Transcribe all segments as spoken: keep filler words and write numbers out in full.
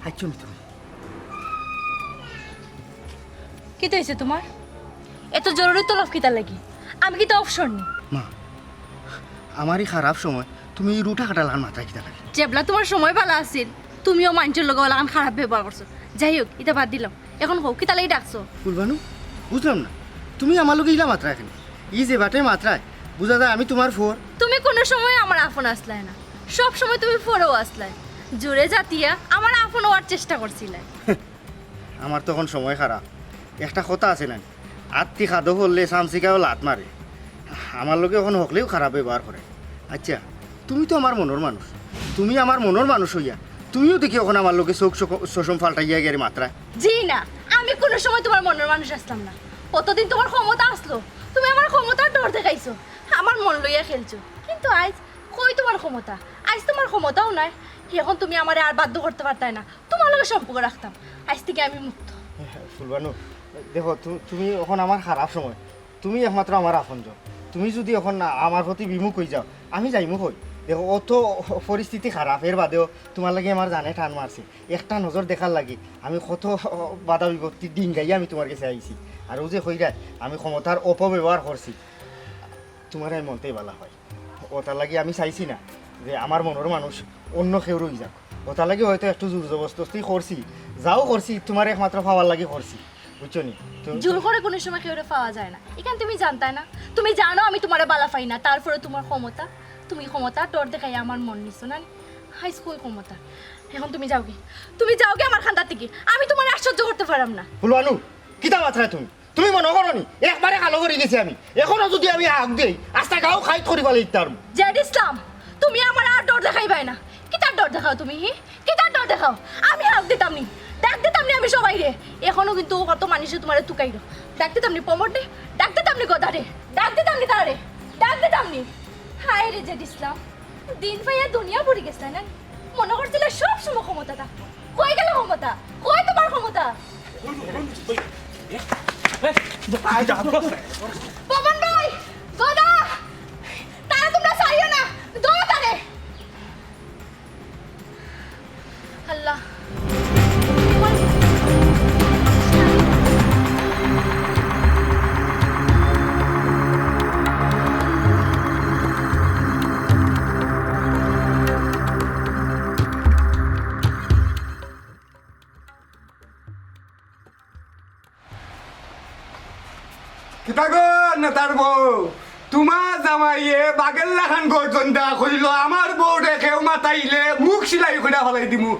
আইছো নি তুমি? কিতা অইছে তুমার? এত জরুরি তলব কিতার লাগি? আমি কিতা অবসর নি? মা, আমার ই খারাপ সময় তুমি ই রুটা কাটা লাখান মাতরায় কিতার লাগি? যেবলা তুমার সময় ভালা আছিল, তুমিও মানষর লগে অলাখান খারাপ ব্যবহার করছো। যাই হোক, ইতা বাদ দিলাম। অখন কও, কিতার লাগি ডাকছো? ফুলবানু, বুঝলাম না, তুমি আমার লগে ইলা মাতরায় কেনে? ই যে বাটে মাতরায়, বুঝা যায় আমি তুমার ফর। তুমি কুনু সময় আমার আপন আছলায় না, সব সময় তুমি ফরউ আছলায়। জুরে জাতিয়া আমার আপন অওয়ার চেষ্টা করছিলায়। আমার তো অখন সময় খারাপ। একটা কথা আছে না, আত্তি খাদো করলে চামচিকায়ও লাত মারে। আমার লগে অখন হকলেউ খারাপ ব্যবহার করে। আইচ্ছা, তুমি তো আমার মনর মানুষ, তুমি আমার মনর মানুষ অইয়া তুমিও দেখি অখন আমার লগে চউখ চক-, চশম পাল্টাইয়া গিয়ারে মাতরায়। জি না, আমি কুনু সময় তুমার মনর মানুষ আছলাম না। অতদিন তুমার ক্ষমতা আছলো, তুমি আমার ক্ষমতার ডর দেখাইছো, আমার মন লইয়া খেলছো। কিন্তু আইজ কই তুমার ক্ষমতা? আইজ তুমার ক্ষমতাও নাই। অখন তুমি আমারে আর বাধ্য করতে পারতায় না, তুমার লগে সম্পর্ক রাখতাম। আইজ থাকি আমি মুক্ত। ফুলবানু, দেখো, তু-, তুমি অখন আমার খারাপ সময়, তুমি একমাত্র আমার আপনজন। তুমি যুদি অখন না আমার প্রতি বিমুখ অইযাও, আমি যাইমু কই? দেখো, অত পরিস্থিতি খারাপ, এর বাদেও তুমার লাগি আমার জানে টান মারছে। একটা নজর দেখার লাগি আমি কত বাধা বিপত্তি ডিঙ্গাইয়া আমি তুমার গেছে আইছি। আর অউ যে কইরায় আমি ক্ষমতার অপব্যবহার করছি, তুমার এই মনটাই ভালা হয়। অটার লাগি আমি চাইছি না যে আমার মনর মানুষ অন্য কেউর অইযাউক। অটার লাগি হয়তো একটু জোর জবরদস্তি করছি, যাও করছি, তুমার একমাত্র পাওয়ার লাগি করছি, বুঝছো নি? তুমি জোর করে কুনু সময় কেউরে পাওয়া যায় না, ইখান তুমি জানতায় না? তুমি জানো আমি তুমারে ভালা পাই না, তারপরে তুমার ক্ষমতা, তুমি ক্ষমতার ডর দেখাইয়া আমার মন নিছো না নি? আইজ কই ক্ষমতা? অখন তুমি যাওগি, তুমি যাওগি আমার কান্দাত থাকি, আমি তুমারে আর সহ্য করতে পাররাম না। ফুলবানু, কিতা মাতরায় তুমি? তুমি মনো করো নি একবারে কালো করি গেছি আমি? অখনো যুদি আমি হাক দেই, আস্তা গাঁও খাইত করি ফালাই দিতাম। জেড ইসলাম, তুমি আমারে আর ডর দেখাইবায় না। কিতার ডর দেখাও তুমি, হি? কিতার ডর দেখাও? আমি হাক দিতাম নি, ডাক দিতাম নি আমি সবাইরে। অখনো কিন্তু কত মানষে তুমারে তুকাইরো। ডাক দিতাম নি পমররে, ডাক দিতাম নি গদারে, ডাক দিতাম নি তারে, ডাক দিতাম নি। হায় রে জেড ইসলাম, দিন পাইয়া দুনিয়া ভরি গেছলায় না? মনো করছিলায় সব সময় ক্ষমতা থাকবো। কই গেল ক্ষমতা? কই তুমার ক্ষমতা? পবন ভাই, গদা, তারে তুমরা ছাড়িও না, ধরো তারে। আল্লাহ। কিতা গো নেতার বউ, তুমার জামাইয়ে বাঘের লাখান গর্জন দেওয়া কইলো, আমার বউরে কেউ মাতাইলে মুখ সিলাই করিয়া ফালাই দিমু।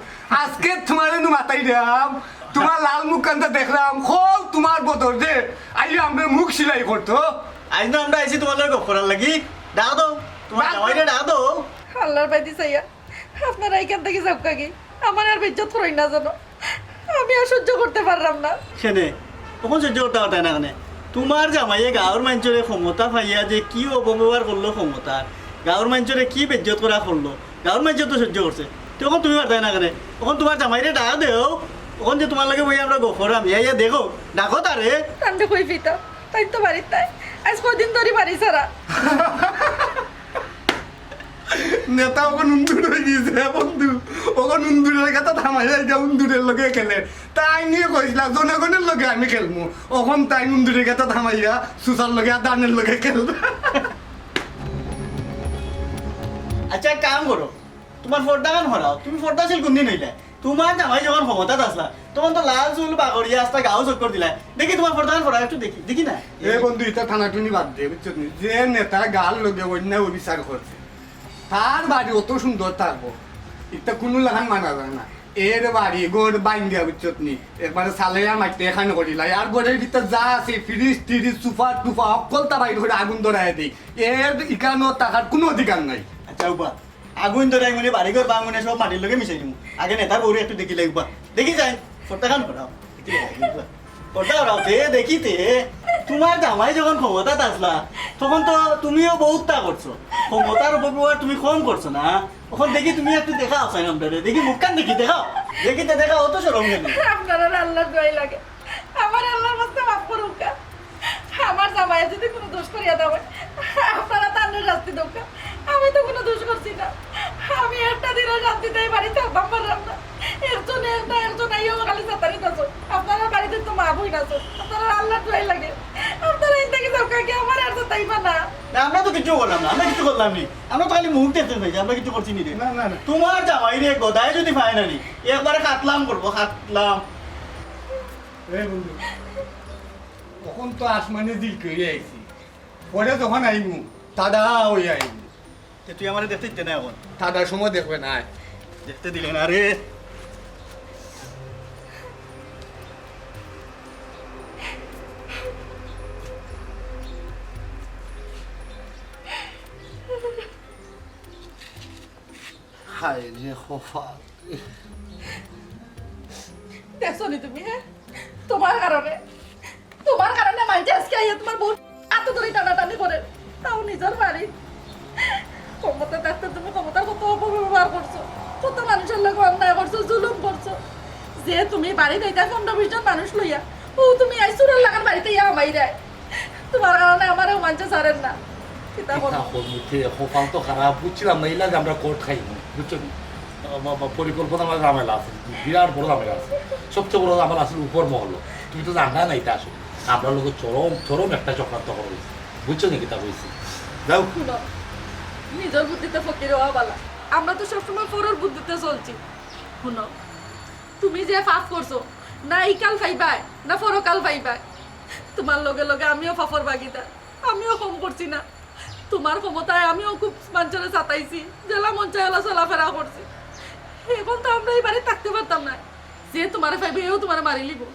আজকে তুমারে নু মাতাইরাম, তুমার লাল মুখ কান্তা দেখরাম, কও তুমার বদর দে, আইলে আমরার মুখ সিলাই করতো। আইজ নু আমরা আইছি তুমার লগে গফ করার লাগি, ডাক দেও, তুমার জামাইরে ডাক দেও। আল্লার বায়দি চাইয়া আপনারা ইখান থাকি যাউক্কা গি, আমারে আর বেইজ্জত করইন না যেন, আমি আর সহ্য করতে পাররাম না। কেনে? অখন সহ্য করতে পারতায় না কেনে? তুমার জামাইয়ে গাঁওর মানষরে ক্ষমতা পাইয়া যে কি অপব্যবহার করলো ক্ষমতার, গাঁওর মানষরে কি বেইজ্জত করা করলো, গাঁওর মানষে তো সহ্য করছে, তে অখন তুমি পারতায় না কেনে? অখন তুমার জামাইরে ডাক দেও, অখন যে তুমার লগে বইয়া আমরা গফ করাম, ইয়া ইয়া দেখো, ডাকো তারে। তানরে কই পিতা, তাইন তো বাড়িত নাই, আইজ কয়দিন ধরি বাড়ি ছাড়া। নেতা অখন উন্দুর অই গেছে বন্ধু, অখন উন্দুরের গাতা থামাই যায়, উন্দুরের লগে খেলে। তাইন নিয়ে কইছিলা জনগণের লগে আমি খেলমু, অখন তাইন উন্দুরের গাতা থামাইয়া সুসার লগে আর দানের লগে খেল। আচ্ছা, এক কাম করো, তুমার পর্দাখান হরাও, তুমি পর্দাশীল কুনদিন অইলায়? তুমার জামাই যখন ক্ষমতাত আছলা, তখন তো লাল চুল বাগড়িয়া আস্তা গাঁও চক্কর দিলায়। দেখি তুমার পর্দাখান হরাও একটু দেখি, দেখি না। এ বন্ধু, ইতা টানাটুনি বাদ দে, বুঝছত নি? যে নেতা গাঁওর লগে অন্যায় অবিচার করছে, তার বাড়ি অত সুন্দর থাকবো, ইতা কুনু লাখান মানা যায় না। এর বাড়ি ঘর ভাঙ্গিয়া, বুঝছত নি? একবারে চালাইয়া মাটিত এখান করিলায়। আর ঘরের ভিতর যা আছে, ফ্রিজ টিরিজ, সোফা টুফা, হক্কলতা বাইর করি আগুন ধরাইয়া দেই। এর ইখানো থাকার কুনু অধিকার নাই। আচ্ছা, উবা, আগুন ধরাইমুনে, বাড়িঘর ভাঙ্গমুনে, সব মাটির লগে মিশাই দিমু। আগে নেতার বউরে একটু দেখিলাই উবা। দেখি যাই, পর্দাখান হরাও। দেখি যাই, উবা। পর্দা হরাও, তে দেখি তে। তুমার জামাই যখন ক্ষমতাত আছলা, তখন তো তুমিও বউততা করছো। ক্ষমতার অপব্যবহার তুমি কম করছো না। অখন দেখি তুমি একটু দেখাও, সাইন আমরারে। দেখি মুখখান দেখি, দেখাও। দেখি তে দেখাও, অত শরম কেনে? আপনারার আল্লার দোয়াই লাগে। আমারে আল্লার ওয়াস্তে মাফ করউক্কা। আমার জামাইয়ে যুদি কুনু দোষ করিয়া দেয়, আপনারা তানরে শাস্তি দেউক্কা। আমি তো কুনু দোষ করছি না। আমি একটা দিনও শান্তিতে ই বাড়িত থাকতাম পাররাম না। এর একজন এক না একজন আইয়া খালি সাতারি দাসো। আপনারা বাড়িতে তো মা বইন আছো, আপনারা আল্লাহর দোয়াই লাগে। আপনারা ইন্দা কি সব কাকে আমার আর সাতাইবা না। না, আমরা তো কিছু করলাম না, আমরা কিছু করলাম নি। আমরা তো খালি মুখ দেখতে চাই, আমরা কিছু করছি নি রে। না, না, না। তোমার জামাই রে গদায় যদি পায় না নি, একবারে কাটলাম করবো, কাটলাম। এই বন্ধু, তখন তো আসমানে দিল কই আইছি, পরে যখন আইমু, তাদা হই আইমু। তে তুই আমারে দেখতে দিতে না এখন? তাদার সময় দেখবে না। দেখতে দিলে না রে। হায় রে কপাল। দেখছো নি তুমি, হ্যাঁ? তোমার কারণে, তোমার কারণে মানষে আজকে আইয়া তোমার বউর আতো ধরি টানাটানি করে, তাও নিজর বাড়ি। ক্ষমতা থাকতে তুমি ক্ষমতার কত অপব্যবহার করছো, কত মানুষর লগে অন্যায় করছো, জুলুম করছো। যে তুমি বাড়িত আইতায় পনরো বিশ জন মানুষ লইয়া, ও তুমি আই চুরর লাখান বাড়িত আইয়া হামাইরায়। তোমার কারণে আমারেও মানষে ছাড়ের না। কিতা করবো? কিতা করবো তে, কপাল তো খারাপ, বুঝছিলাম না, ইলা যে আমরা কোর্ট খাইমু, বুঝছো নি? বা-, বা-, পরিকল্পনা আমার ঝামেলা আছে, বিরাট বড় ঝামেলা আছে। সবচেয়ে বড় ঝামেলা আছে উপর মহল। তুমি তো জানতায় না ইতা আসলে। আমরার লগে চরম, চরম একটা চক্রান্ত করা হইছে। বুঝছো নি কিতা কইছি? যাও। হুনো, নিজর বুদ্ধিতে ফকির অওয়া বালা। আমরা তো সবসময় পরর বুদ্ধিতে চলছি। হুনো, তুমি যে পাপ করছো, না ইকাল পাইবায়, না পরকাল পাইবায়। তোমার লগে লগে আমিও পাপর ভাগিদার, আমিও কম করছি না। তোমার ক্ষমতায় আমিও খুব মানষরে সাতাইছি, যেলা মন চায় ওলা চলাফেরা করছি। এখন তো আমরা ই বাড়িত থাকতে পারতাম না। যে তোমারে পাইবো, এও তোমারে মারিলিবো।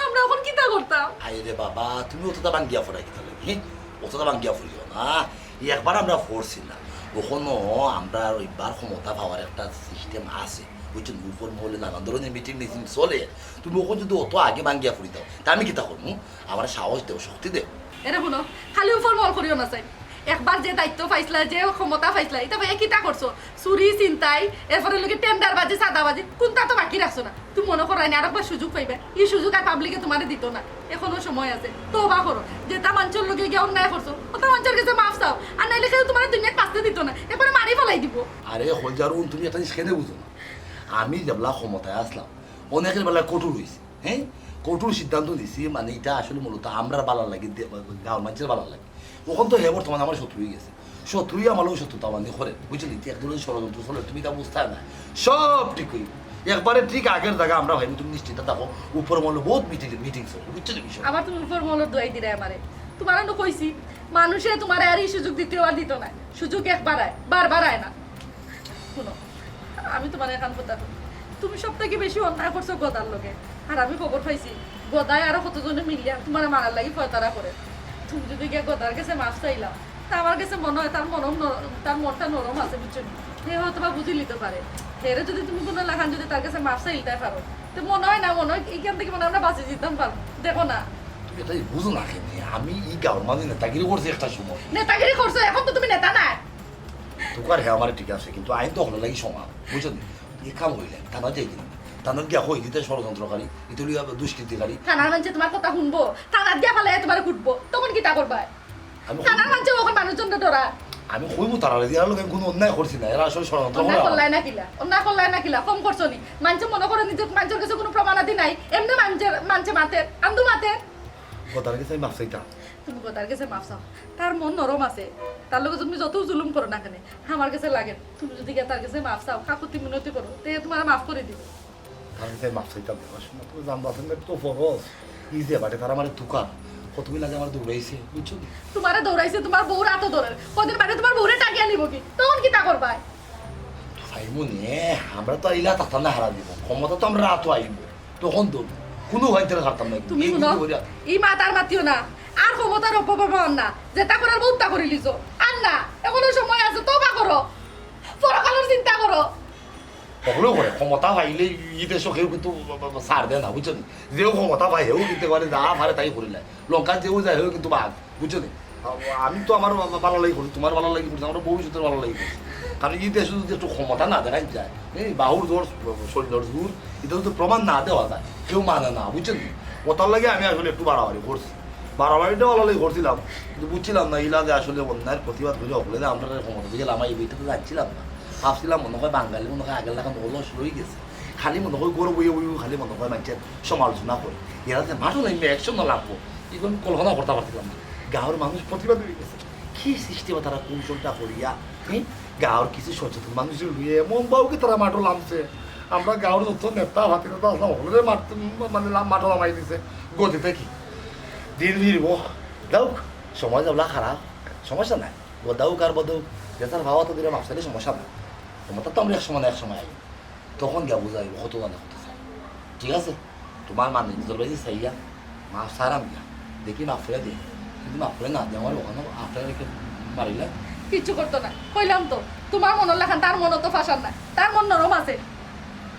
আমরা এখন কিতা করতাম? আরে বাবা, তুমি অতটা ভাঙ্গিয়া পড়ায় কিতা লাগি, হ্যাঁ? অতটা ভাঙ্গিয়া পড়িও না। ই একবার আমরা পড়ছি না, অখনো আমরার ইবার ক্ষমতা পাওয়ার একটা সিস্টেম আছে, বুঝছো নি? উপর মহলে নানান ধরনের মিটিং মিছিল চলে। তুমি অখন যদি অত আগে ভাঙ্গিয়া পড়ি যাও, তে আমি কিতা করমু? আমারে সাহস দেও, শক্তি দেও। এরে হুনো, খালি উপর মহল করিও না চাই। একবার যে দায়িত্ব পাইছলায়, যে ক্ষমতা পাইছলায়, ইতা পাইয়া কিতা করছো? চুরি, ছিনতাই, এরপরে লগে টেন্ডারবাজি, চাঁদাবাজি, কুনটা তো বাকি রাখছো না। তুমি মনো কররায় নি আরোকবার সুযোগ পাইবায়, ই সুযোগ আর পাবলিকে তোমারে দিতো না। এখনো সময় আছে, তওবা করো। যেতা মানষর লগে গিয়া অন্যায় করছো, অতা মানষর গেছে মাফ চাও, আর নাইলে কেউ তোমারে দুনিয়াত বাঁচতে দিতো না, একবারে মারি ফালাই দিবো। আরে হলজারুন, তুমি একটা জিনিস কেনে বুঝো না? আমি যেবলা ক্ষমতায় আছলাম, অনেকের বেলায় কঠোর অইছি, হ্যাঁ, কঠোর সিদ্ধান্ত নিছি, মানে ইটা আসলে মূলত আমরার বালার লাগি, দে-, গাঁওর মানষর বালার লাগি। অখন তো হে বর্তমানে আমার শত্রু অইগেছে, শত্রুই আমার লগে শত্রুতা বান্দি করে, বুঝছো নি? ইটা এক ধরনের ষড়যন্ত্র চলে, তুমি ইতা বুঝতায় না, সব ঠিক অইবো। একবারে ঠিক আগের জাগা আমরা ভাই, তুমি নিশ্চিন্তা থাকো, উপর মহলে বহুত মিটিং, মিটিং চলে, বুঝছো নি বিষয়? আবার তুমি উপর মহলর দোয়াই দিরায় আমারে। তোমারে নু কইছি, মানষে তোমারে আর ই সুযোগ দ্বিতীয়বার দিতো নায়। সুযোগ একবার আয়, বারবার আয় না। হুনো, আমি তোমারে এখান কথা কই, তুমি সব থাকি বেশি অন্যায় করছো গদার লগে। আর আমি খবর পাইছি, গদায় আরো কতজনে মিলিয়া তোমারে মারার লাগি ফয়তারা করে। তুমি যদি গিয়া গদার গেছে মাফ চাইলাও, তে আমার গেছে মনো অয় তার মনো ন-, তার মনটা নরম আছে, বুঝছো নি? হে হয়তো বা বুঝিলিতো পারে। হেরে যদি তুমি কুনু লাখান যদি তার গেছে মাফ চাইলিতায় পারো, তে মনো অয় না, মনো অয় ইখান থাকি মনো অয় আমরা বাঁচি যিতাম পারমু। দেখো না। তুমি ইটা বুঝো না কেনে? আমি ই গাঁওর মাঝে নেতাগিরি করছি একটা সময়। নেতাগিরি করছো, এখন তো তুমি নেতা নায়। তুকার হে আমারে ঠিক আছে, কিন্তু আইন তো হকলর লাগি সমান, বুঝছো নি? ই কাম অইলে থানাত যাই কিনা? থানাত গিয়া কই, ইতা ষড়যন্ত্রকারী, ইতা অইলো দুষ্কৃতিকারী। থানার মানষে তোমার কথা হুনবো, থানাত গিয়া ফালাইয়া তোমারে কুটবো, তখন কিতা করবায়? আমি থানার মানষে অখন মানুষজনরে ডরায়। আমি কইমু তারারে যে এরার লগে কুনু অন্যায় করছি না, এরা আসলে ষড়যন্ত্র অন্যায় করা আমার। করলায় না কিলা? অন্যায় করলায় না কিলা? কম করছো নি? মানষে মনো করে নিজে, মানষর গেছে কুনু প্রমাণ আদি নাই, এমনে মানষর, মানষে মাতের, আন্দু মাতের। গদার গেছে আমি মাফ চাইতাম। তুমি গদার গেছে মাফ চাও, তার মন নরম আছে, তার লগে তুমি যত জুলুম করো না কেনে, আমার গেছে লাগে না। তুমি যদি গিয়া তার গেছে মাফ চাও, কাকুতি মিনতি করো, তে তোমারে মাফ করি দিবো। তার গেছে মাফ চাইতাম না, শোনো, তুমি জানবা, তুমি তো ফরজ। ই যে বাটে তারা আমারে তুকার, কতদিন আগে আমারে দৌড়াইছে, বুঝছো নি? তোমারে দৌড়াইছে, তোমার বউর আতো ধরে। কদিন বাদে তোমার বউরে টাকিয়া নিবো কি? তখন কিতা করবায়? ফাইমু নে, আমরা তো ইলা থাকতাম না হারা জীবন। ক্ষমতা তো আমরার আতো আইবো। তখন তো কুনু ভাই তারা হারতাম না। তুমি ই হুনো, কিন্তু করিয়া ই মাত আর মাতিও না। আর ক্ষমতার অপব্যবহার না। যেতা করার বউততা করিলিছো। আর না, এখনো সময় আছে, তওবা করো। পরকালর চিন্তা করো। হকলেউ করে, ক্ষমতা পাইলে ই দেশো কেউ কিন্তু ছাড় দেয় না, বুঝছো নি? যেউ ক্ষমতা পায়, হেউ কিন্তু করে যা পারে তাই করিলায়। লঙ্কাত যেউ যায়, হেউ কিন্তু বাঘ, বুঝছো নি? আ-, আমি তো আমার বা-, বালার লাগি করছি, তোমার বালার লাগি করছি, আমরা ভবিষ্যতের বালার লাগি করছি। কারণ ই দেশো যদি একটু ক্ষমতা না দেখাইন যায়, এই বাহুর জোর, সৈন্যর জোর, ইটা যদি প্রমাণ না দেওয়া যায়, কেউ মানে না, বুঝছো নি? অতার লাগি আমি আসলে একটু বাড়াবাড়ি করছি। বাড়াবাড়িটা বালার লাগি করছিলাম, কিন্তু বুঝছিলাম না, ইলা যে আসলে অন্যায়ের প্রতিবাদ করি হকলে যে আমরারে ক্ষমতা থাকি লামাইবো, ইটা তো জানছিলাম না। ভাবছিলাম মনে হয় বাঙালি মনে হয় আগের লাখান অলস রইগেছে। খালি মনো কয় ঘরো বইয়া বইয়া খালি মনো কয় মানষর সমালোচনা করে। এরা যে মাঠো নামিয়া action-ও লাগবো, ইগুন কল্পনা করতা পারছিলাম না। গাঁওর মানুষ প্রতিবাদী অইগেছে। কি system-এ তারা কৌশলটা করিয়া, হুম? গাঁওর কিছু সচেতন মানুষ লইয়া এমন বাউকে তারা মাঠো লামছে। আমরা গাঁওর যত নেতা পাতি নেতা আছলাম, হকলরে মাঠ, মানে লা-, মাঠো লামাই দিছে। গতি দেখি। দিন ফিরবো। যাউক, সময় যাবলা খারাপ। সমস্যা নাই। গদাউক আর বদউক, যেতার ভাবা তো দিলে মাফ চাইলে সমস্যা নাই। ক্ষমতা তো আমরা এক সময় না এক সময় আইব। তখন গিয়া বুঝা অইব কত জানে কত চায়। ঠিক আছে? তুমার মানে নিজর বাড়ি চাইয়া মাফ চাইরাম গিয়া। দেখি মাফ করে দে। যদি মাফ করে না দে, আমার ওখানে আপনারা রেখে মারিলে। কিচ্ছু করতো না। কইলাম তো, তুমার মনর লাখান তার মনও তো ফাঁসার না। তার মন নরম আছে।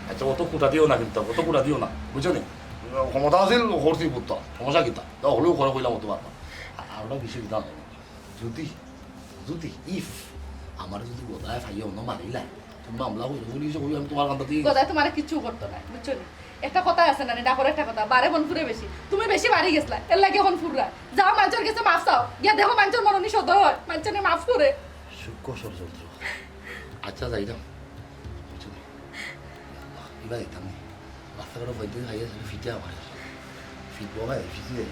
আচ্ছা, অত খুটা দিও না কিন্তু, অত খুটা দিও না। বুঝছো নি? ক্ষমতা আছিল, করছি পুত্তা। সমস্যা কিতা? তা হলেও করে কইলাম অত বার। আর ওটা বিষয় কিতা? যদি, যদি, if আমারে যদি গদায় পাইয়া অন্য মারিলায়, তুমি মামলা কইরো, পুলিশে কইবো আমি তুমার কান্দাত গদায় তুমারে কিচ্ছু করতো না, বুঝছো নি? একটা কথা আছে না নি, ডাকর একটা কথা, বারে বন ফুরে বেশি। তুমি বেশি বাড়ি গেছলা, এর লাগি অখন ফুররা। যাও, মানষর গেছে মাফ চাও। গিয়া দেখো, মানষর মরণি সদয় অয়, মানষে নি মাফ করে। সূক্ষ্ম ষড়যন্ত্র। আচ্ছা, যাইরাম। বুঝছো নি? ইবা দিতাম নি। রাস্তাঘাটে বইতে খাইয়া ছিল, ফিটে আমার। ফিট বাবা, ফিটে যাই।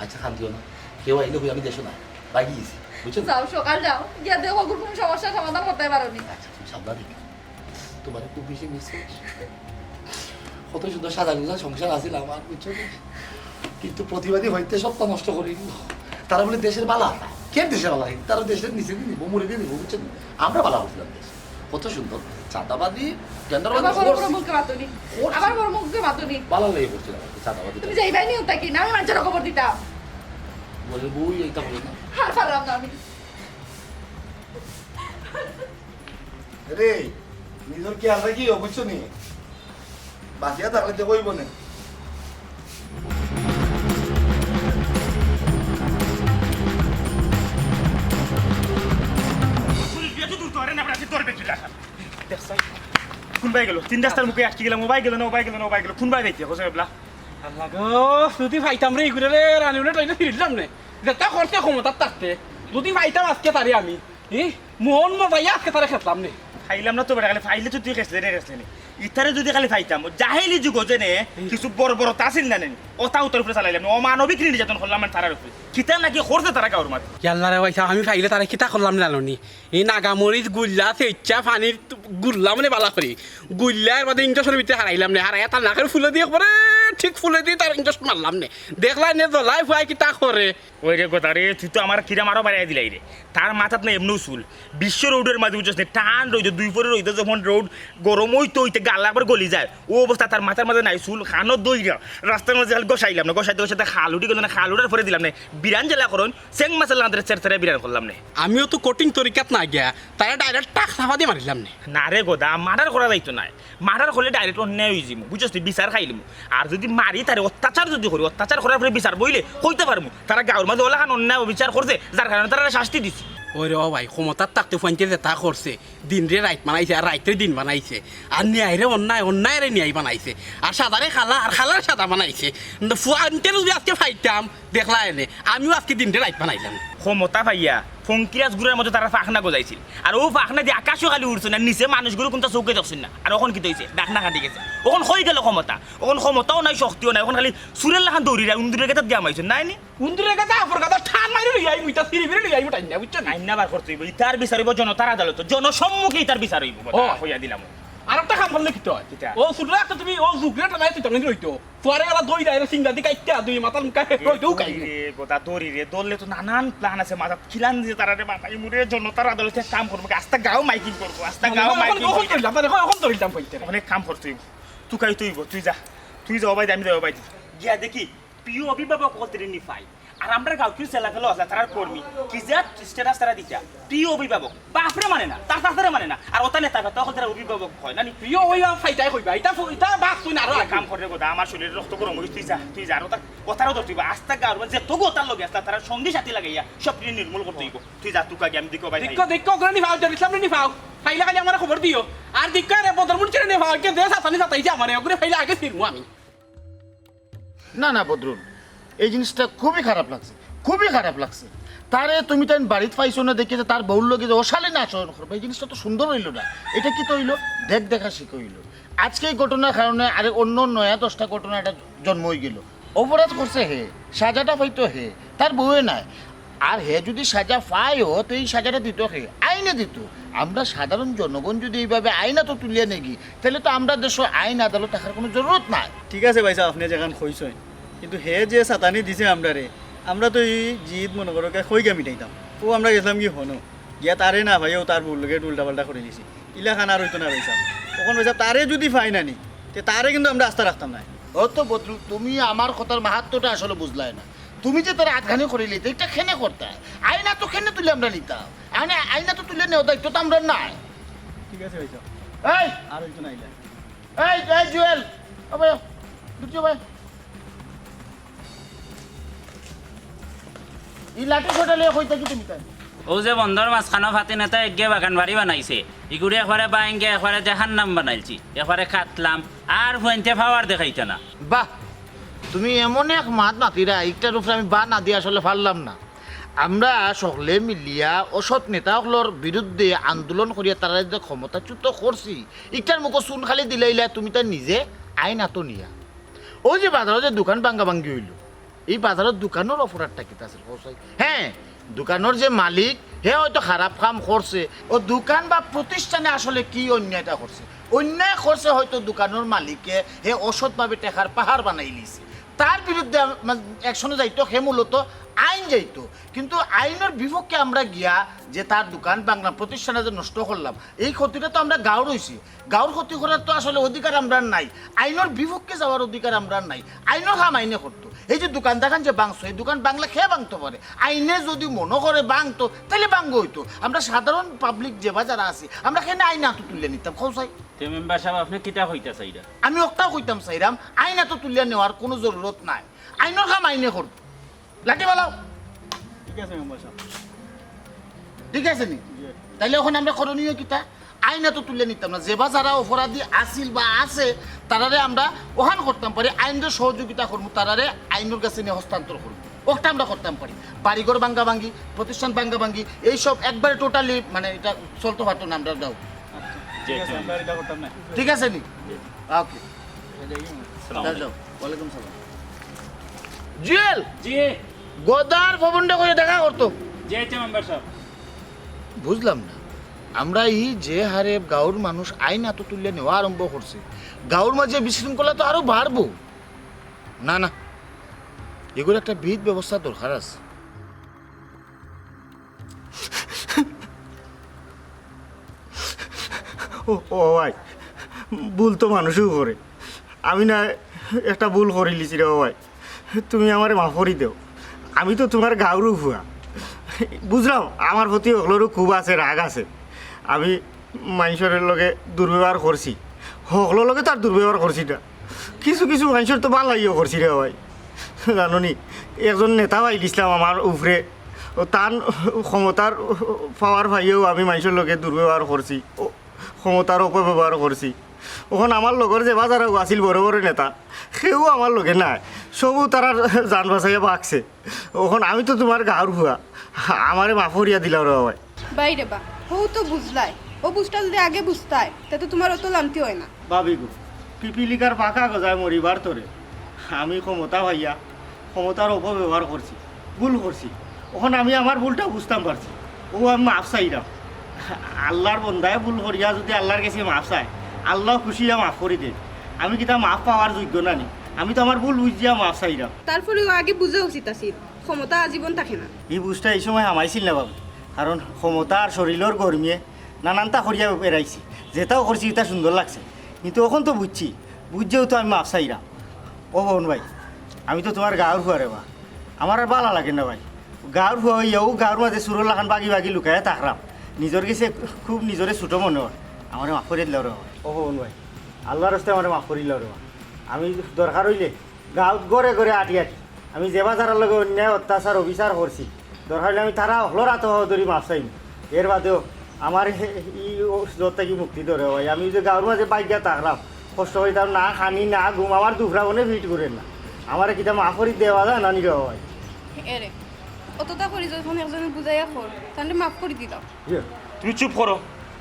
আচ্ছা, খান দিও না। কেউ আইলে কই আমি দেশো না। রাগি গেছি। বুঝছো নি? যাও, সকাল যাও। গিয়া দেখো, কোনো সমস্যা সমাধান করতে পারো নি। আচ্ছা, তুমি সাবধানে। তুমারে খুব বেশি মিস করছি। কত সুন্দর সাজা গুজা সংসার আছিল আমার, বুঝছো নি? কিন্তু প্রতিবাদী হইতে সবটা নষ্ট করে দিল। তারা বলে দেশের বালা। কে দেশের বালা? তারা দেশের নিচে দিয়ে নিব, মুড়ে দিয়ে নিব, বুঝছো নি? আমরা বালা করছিলাম দেশ। কত সুন্দর। চাঁদাবাজি, টেন্ডারবাজি আবার বড় বড় মুখে মাতো নি। আবার বড় মুখে মাতো নি। বালা লেগে করছিলাম আর কি, চাঁদাবাজি। তুমি যাইবায় নি ওটা কি? না, আমি মানষর খবর দিতাম। বলে, বউ, এইটা বলে না। আর পারলাম না আমি। রে, নিজর খেয়াল রাখিও, বুঝছো নি? বাঁচিয়া থাকলে তো কইব না। পুলিশ গিয়া তো দূর তো আরে না, আমরা কি ধরবে কি লাখা? দেখছাই? কোন বায় গেল? তিন রাস্তার মুখে আটকি গেলাম, ও বায় গেল না, ও বায় গেল না, ও বায় গেল। কোন বায় যাইতে, হোসেন এবলা? আল্লাহ গো, যদি পাইতাম রে, ইগুরে রে, রানি উঠে ট্রেনে ফিরলাম নে। যেটা করছে ক্ষমতার থাকতে, যদি পাইতাম আজকে তারে আমি, ই, মোহন মজাইয়া আজকে তারে খেতলাম নে। খাইলাম না তো বেটা, খালি ফাইলে তো তুই খেসলে রে, খেসলে নে। ইতারে যদি খালি পাইতাম, ও জাহেলি যুগ যে নে, হুম। কিছু বড় বড় তাসিল না নেন, ওটা উত্তর উপরে চালাইলাম না, অমানবিক নির্যাতন করলাম না তারার উপরে। কিতা নাকি করছে তারা গাঁওর মাঝে। ইয়াল্লা রে ভাই সাহেব, আমি পাইলে তারে কিতা করলাম জানো নি? এই নাগামরিচ গুল্লা, সেচ্চা, পানির গুল্লা মানে বালা করি। গুল্লা এর বাদে ইঞ্জেকশনের ভিতরে হারাইলাম নে, হারাইয়া তার নাকের ফুলে দিয়ে পরে ঠিক ফুলে দিয়ে তার ইঞ্জেকশন মারলাম নে। দেখলাই নে জ্বলাই ফুয়াই কিতা করে। ওই রে কথা রে, তুই তো আমার কিরাম আরো বাড়াই দিলাই রে। তার মাথাত না এমনিও চুল। বিশ্ব রোডের মাঝে বুঝছস না, টান রইদ, দুই পরে রইদ যখন রোড গরম হইতে হইতে গাল একবার গলি যায়, ও অবস্থা তার মাথার মাঝে নাই চুল, খানো দইরা রাস্তার মাঝে খালি গোসাইলাম না, গোসাইতে গোসাইতে খাল উঠি গেল না, খাল উঠার পরে দিলাম না, বিরান জেলা করুন, চেং মাছের লাগাতে চের চেরে বিরান করলাম না। আমিও তো কঠিন তরিকাত না গিয়া, তারা ডাইরেক্ট টাক চাপা দিয়ে মারিলাম না। না রে গোদা, মার্ডার করা যাইতো না। মার্ডার করলে ডাইরেক্ট অন্যায় হয়ে যাবো, বুঝছস তুই? বিচার খাইলিমু। আর যদি মারি তারে, অত্যাচার যদি করি, অত্যাচার করার পরে বিচার বইলে কইতে পারমু, তারা গাঁওর মাঝে ওলাখান অন্যায় অবিচার করছে, যার কারণে তারা শাস্তি দিছি। ওই রে ও ভাই, ক্ষমতার থাকতে ফুয়াইন্তে যেটা করছে, দিনরে রাইত বানাইছে আর রাইতরে দিন বানাইছে, আর ন্যায়রে অন্যায়, অন্যায়রে ন্যায় বানাইছে, আর সাদারে কালা আর কালারে সাদা বানাইছে। কিন্তু ফুয়াইন্তে যদি আজকে পাইতাম, দেখলা এনে, আমিও আজকে দিনরে রাইত বানাইলাম। ক্ষমতা পাইয়া ফঙ্কিরাজ গুড়ার মতো তারা ফাখনা গজাইছিল, আর ও ফাখনা দিয়ে আকাশও খালি উড়ছে না, নিচে মানুষগুলো কোনটা চোখে দেখছেন না। আর অখন কিতা হইছে? ডাকনা কাটি গেছে। অখন হয়ে গেল ক্ষমতা, অখন ক্ষমতাও নাই, শক্তিও নাই, অখন খালি সুরের লাখান দৌড়িরা উন্দুরের গেতাত গিয়া মাইছেন, নাই নি? উন্দুরের গেতা, আপর গেতা, ঠান মারি লই আইমু, ইতা সিঁড়ি ফিরে লই আইমু, টাইম না, বুঝছো নি? আইন না বার করতে হইব, ইতার বিচার হইব জনতার আদালত, জনসম্মুখে ইতার বিচার হইব, ও। কইয়া দিলাম। আর একটা কাম করলে কিতা হয়? কিতা? ও ছোট একটা তুমি, ও জুকরে টানাই তুই টানাই রইতো। তোরে আলা দই দাইরে সিঙ্গা দি কাইট্টা, দুই মাথার মুখা হে, রইতো কাই। রে, গোদা দড়ি রে, দললে তো নানান প্ল্যান আছে, মাথাত খিলান দিয়ে তারা রে বানাই মুরে জনতার আদালতে কাম করবো, আস্তা গাঁও মাইকিং করবো, আস্তা গাঁও মাইকিং করবো। অখন ধরিলাম, তারে অখন ধরিলাম কইতে। অনেক কাম করতে হইব। তুই কাই তুই, তুই যা, তুই যা, ও ভাই, আমি যাই, ও ভাই। গিয়া দেখি, প্রিয় অভিভাবক হকলতরে নি পাই। আর আমরা গাঁও কিছু ছেলা ফেলা আছে, তারার কর্মী। কি যে স্ট্যাটাস তারা দিতা। প্রিয় অভিভাবক। বাপরে মানে না, তার তার মানে না। আর ওটা নেতা ফেতা হকলতরে অভিভাবক হয় না নি? প্রিয় অভিভাবক ফাইটাই কইবা। ইতা ফ-, ইতা বাপ তুই না আরো এক আগে। কাম করে গোদা, আমার শরীরে রক্ত গরম হইছে, তুই যা, তুই যা, আর ওটা, ওটারও ধরতে হইব। আস্তা গাঁওর মাঝে যত ওটার লগে আস্তা তারা সঙ্গী সাথী লাগাইয়া সব কিছু নির্মূল করতে হইব। তুই যা, তুই আগে আমি দেখো ভাই। দেখো, দেখো, ওগুলো নি ফাও, ইসলাম নি ফাও। ফাইলা খালি আমার খবর দিও। আর দেখো রে, বদরমুন ছেড়ে নি ফাও, কে দেশ আসানি সাতাইছে আমারে, ওগুলো ফাইলা আগে ফিরমু আমি। না, না, বদরুল, এই জিনিসটা খুবই খারাপ লাগছে, খুবই খারাপ লাগছে। তারে তুমি তাইন বাড়িত পাইছো না দেখিয়া যে তার বউর লগে যে অশালীন আচরণ করবা, এই জিনিসটা তো সুন্দর অইলো না। এটা কিতা অইলো? দেখ দেখা শিখ অইলো। আজকে এই ঘটনার কারণে আরেক অন্য নয়া দশটা ঘটনা একটা জন্ম অইগেলো। অপরাধ করছে হে, সাজাটা পাইতো হে, তার বউয়ে নায়। আর হে যুদি সাজা পায়ও, তো এই সাজাটা দিতো কে? আইনে দিতো। আমরা সাধারণ জনগণ যুদি এইভাবে আইন আতো তুলিয়া নেগি, তাইলে তো আমরা দেশো আইন আদালত থাকার কুনু জরুরত নাই। ঠিক আছে ভাইসাব, আপনে যেখান কইছইন, কিন্তু হে যে সাতানি দিছে আমরারে, আমরা তো ই জিদ মনো করো কে কই গিয়া মিটাইতাম। অউ আমরা গেছলাম গি হনো, গিয়া তারে না পাইয়া অউ তার বউর লগে উল্টা পাল্টা করি দিছি। ইলাখান আর অইতো না ভাইসাব। অখন ভাইসাব তারে যুদি পাই না নি, তে তারে কিন্তু আমরা আস্তা রাখতাম নায়। অতো বদরু, তুমি আমার কথার মাহাত্ম্যটা আসলে বুঝলায় না। তুমি যে তার আতখানি করিলিতে, ইটা কেনে করতায়? আইন আতো কেনে তুলে আমরা নিতাম? আনে আইন আতো তুলে নেওয়ার দায়িত্ব তো আমরার নায়। ঠিক আছে ভাইসাব, এই! আর অইতো না ইলা। এই, এই জুয়েল, ও ভাই, দুটো ভাই। ই লাঠি সোটা লইয়া কই থাকি তুমি তাই? অউ যে বন্দর মাঝখানো ফাতিন এতা এগিয়ে বাগান বাড়ি বানাইছে, ইগুড়ি একবারে বাইঙ্গে একবারে জাহান্নাম বানাইলছি, একবারে কাটলাম, আর ফুয়াইন্তে পাওয়ার দেখাইতা না। বাহ, তুমি এমন এক মাত মাতিরা, ইটার উপরে আমি বা না দিয়া আসলে পারলাম না। আমরা সকলে মিলিয়া অসৎ নেতা অকলর বিরুদ্ধে আন্দোলন করিয়া তারারে যে ক্ষমতাচ্যুত করছি, ইটার মুখো চুন খালি দিলাইলা তুমি তার নিজে আইন আতো নিয়া। অউ যে বাজারো যে দোকান ভাঙ্গাভাঙ্গি অইলো, ই বাজারর দোকানর অপরাধটা কিতা আছিল, কও চাই? হ্যাঁ, দোকানর যে মালিক, হে হয়তো খারাপ কাম করছে। অউ দোকান বা প্রতিষ্ঠানে আসলে কি অন্যায়টা করছে? অন্যায় করছে হয়তো দোকানর মালিকে, হে অসৎভাবে টেকার পাহাড় বানাইলিছে। তার বিরুদ্ধে আম-, মানে, অ্যাকশনে যাইতো, হে মূলত আইন যাইতো। কিন্তু আইনর বিপক্ষে আমরা গিয়া যে তার দোকান ভাঙলাম, প্রতিষ্ঠান যে নষ্ট করলাম, এই ক্ষতিটা তো আমরা গাঁওর অইছি। গাঁওর ক্ষতি করার তো আসলে অধিকার আমরার নাই, আইনর বিপক্ষে যাওয়ার অধিকার আমরার নাই। আইনর কাম আইনে করতো। এই যে দোকান দেখান যে ভাঙছো, এই দোকান ভাঙলে কে ভাঙতো পারে? আইনে যদি মনো করে ভাঙতো, তাইলে ভাঙ্গা অইতো। আমরা সাধারণ পাবলিক যেবা যারা আছি, আমরা কেনে আইন আতো তুলিয়া নিতাম, কও চাই? তে মেম্বার সাব, আপনে কিতা কইতা চাইরা? আমি অকটাউ কইতাম চাইরাম, আইন আতো তুলিয়া নেওয়ার কুনু জরুরত নাই। আইনর কাম আইনে করতো। লাঠি ফালাও। ঠিক আছে মেম্বার সাব। ঠিক আছে নি? জি। তাইলে অখন আমরা করণীয় কিতা? আইন আতো তুলিয়া নিতাম না। যেবা যারা অপরাধী আছিল বা আছে, তারারে আমরা অখান করতাম পারি, আইনরে সহযোগিতা করমু, তারারে আইনর গেছে নিয়া হস্তান্তর করমু। অকটা আমরা করতাম পারি। বাড়িঘর ভাঙ্গাভাঙ্গি, প্রতিষ্ঠান ভাঙ্গাভাঙ্গি, এইসব একবারে totally, মানে, ইটা চলতো পারতো না আমরার গাঁও। আচ্ছা, ঠিক আছে, আমরা ইটা করতাম না। ঠিক আছে নি? ওকে। যাও, যাও। ওয়ালাইকুম সালাম। জুয়েল! জি। গদার ভবনটা করে দেখা করতো। জি, আচ্ছা, মেম্বার সাব। বুঝলাম না, আমরা ই যে হারে গাঁওর মানুষ আইন আতো তুলিয়া নেওয়া আরম্ভ করছে, গাঁওর মাঝে বিশৃঙ্খলা তো আরো বাড়বো। না, না, ইগুর একটা বিহিত ব্যবস্থা দরকার আছে। ও, ও ভাই, ভুল তো মানুষেউ করে। আমি না একটা ভুল করিলিছি রে ও ভাই, তুমি আমারে মাফ করি দেও। আমি তো তুমার গাঁওর ফুয়া। বুঝলাম, আমার প্রতি হকলরও খুব আছে, রাগ আছে। আমি মাইনষর লগে দুর্ব্যবহার করছি, হকলর লগে তো আর দুর্ব্যবহার করছি না। কিছু কিছু মাইনষর তো ভালাইও করছি রে ভাই। জানো নি, একজন নেতা পাইলিছলাম আমার উপরে, ও তান ক্ষমতার পাওয়ার পাইয়াউ আমি মাইনষর লগে দুর্ব্যবহার করছি, ও ক্ষমতার অপব্যবহার করছি। অখন আমার লগর যেবা যারাউ আছিল বড় বড় নেতা, কেউ আমার লগে নাই, সবউ তারার জান বাচাইয়া ভাগছে। অখন আমি তো তুমার গাঁওর ফুয়া, আমারে মাফ করিয়া দিলাও রে ভাই। ভাই রে বা, হউ তো বুঝলায়। অউ বুঝটা যদি আগে বুঝতায়, তে তো তুমার অত লামতি অয় না। ভাবি গো, পিপিলিকার পাকা গজায় মরিবার তরে। আমি ক্ষমতা পাইয়া ক্ষমতার অপব্যবহার করছি, ভুল করছি। অখন আমি আমার ভুলটা বুঝতাম পারছি, অউ আমি মাফ চাইরাম। আল্লার বন্দায় ভুল করিয়া যদি আল্লার গেছে মাফ চায়, আল্লাও খুশি অইয়া মাফ করি দেইন। আমি কিতা মাফ পাওয়ার যোগ্য না নি? আমি তো আমার ভুল বুঝিয়া মাফ চাইরাম। তারপরেও আগে বুঝা উচিত আছিল, ক্ষমতা আজীবন থাকে না। ই বুঝটা ই সময় হামাইছিল না বাবু, কারণ ক্ষমতা আর শরীলর গরমিয়ে নানানতা করিয়া বেড়াইছি, যেতাও করছি ইতা সুন্দর লাগছে, কিন্তু অখন তো বুঝছি, বুঝিয়াউ তো আমি মাফ চাইরাম। ও ভবন ভাই, আমি তো তুমার গাঁওর ফুয়া রে বা, আমার আর ভালা লাগে না ভাই। গাঁওর ফুয়া অইয়াউ গাঁওর মাঝে চুরর লাখান বাগি বাগি লুকাইয়া থাকরাম, নিজর গেছে খুব নিজরে ছোট মনে অয়, আমারে মাফ করি দিলাও রে বা। ও ভবন ভাই, আল্লার রাস্তায় আমারে মাফ করি দিলাও রে বা। আমি দরকার অইলে গাঁওত ঘরে ঘরে আটি আটি আমি যেবা যারার লগে অন্যায়, অত্যাচার, অবিচার করছি, দরকার অইলে আমি তারা হকলর আতো ধরি মাফ চাইমু। এর বাদেও আমার হে-, ই জত থাকি মুক্তি দেও রে ভাই। আমি যে গাঁওর মাঝে বাগিয়া থাকরাম, কষ্ট করি তার না খানি, না ঘুম, আমার দুফরা বনে ফিট করে না। আমারে কিতা মাফ করি দেওয়া যায় না নি রে ভাই? এরে, ও কতটা করি যখন একজনে বুঝাইয়া কর, তাহলে মাফ করি দিলাম। তুমি চুপ করো।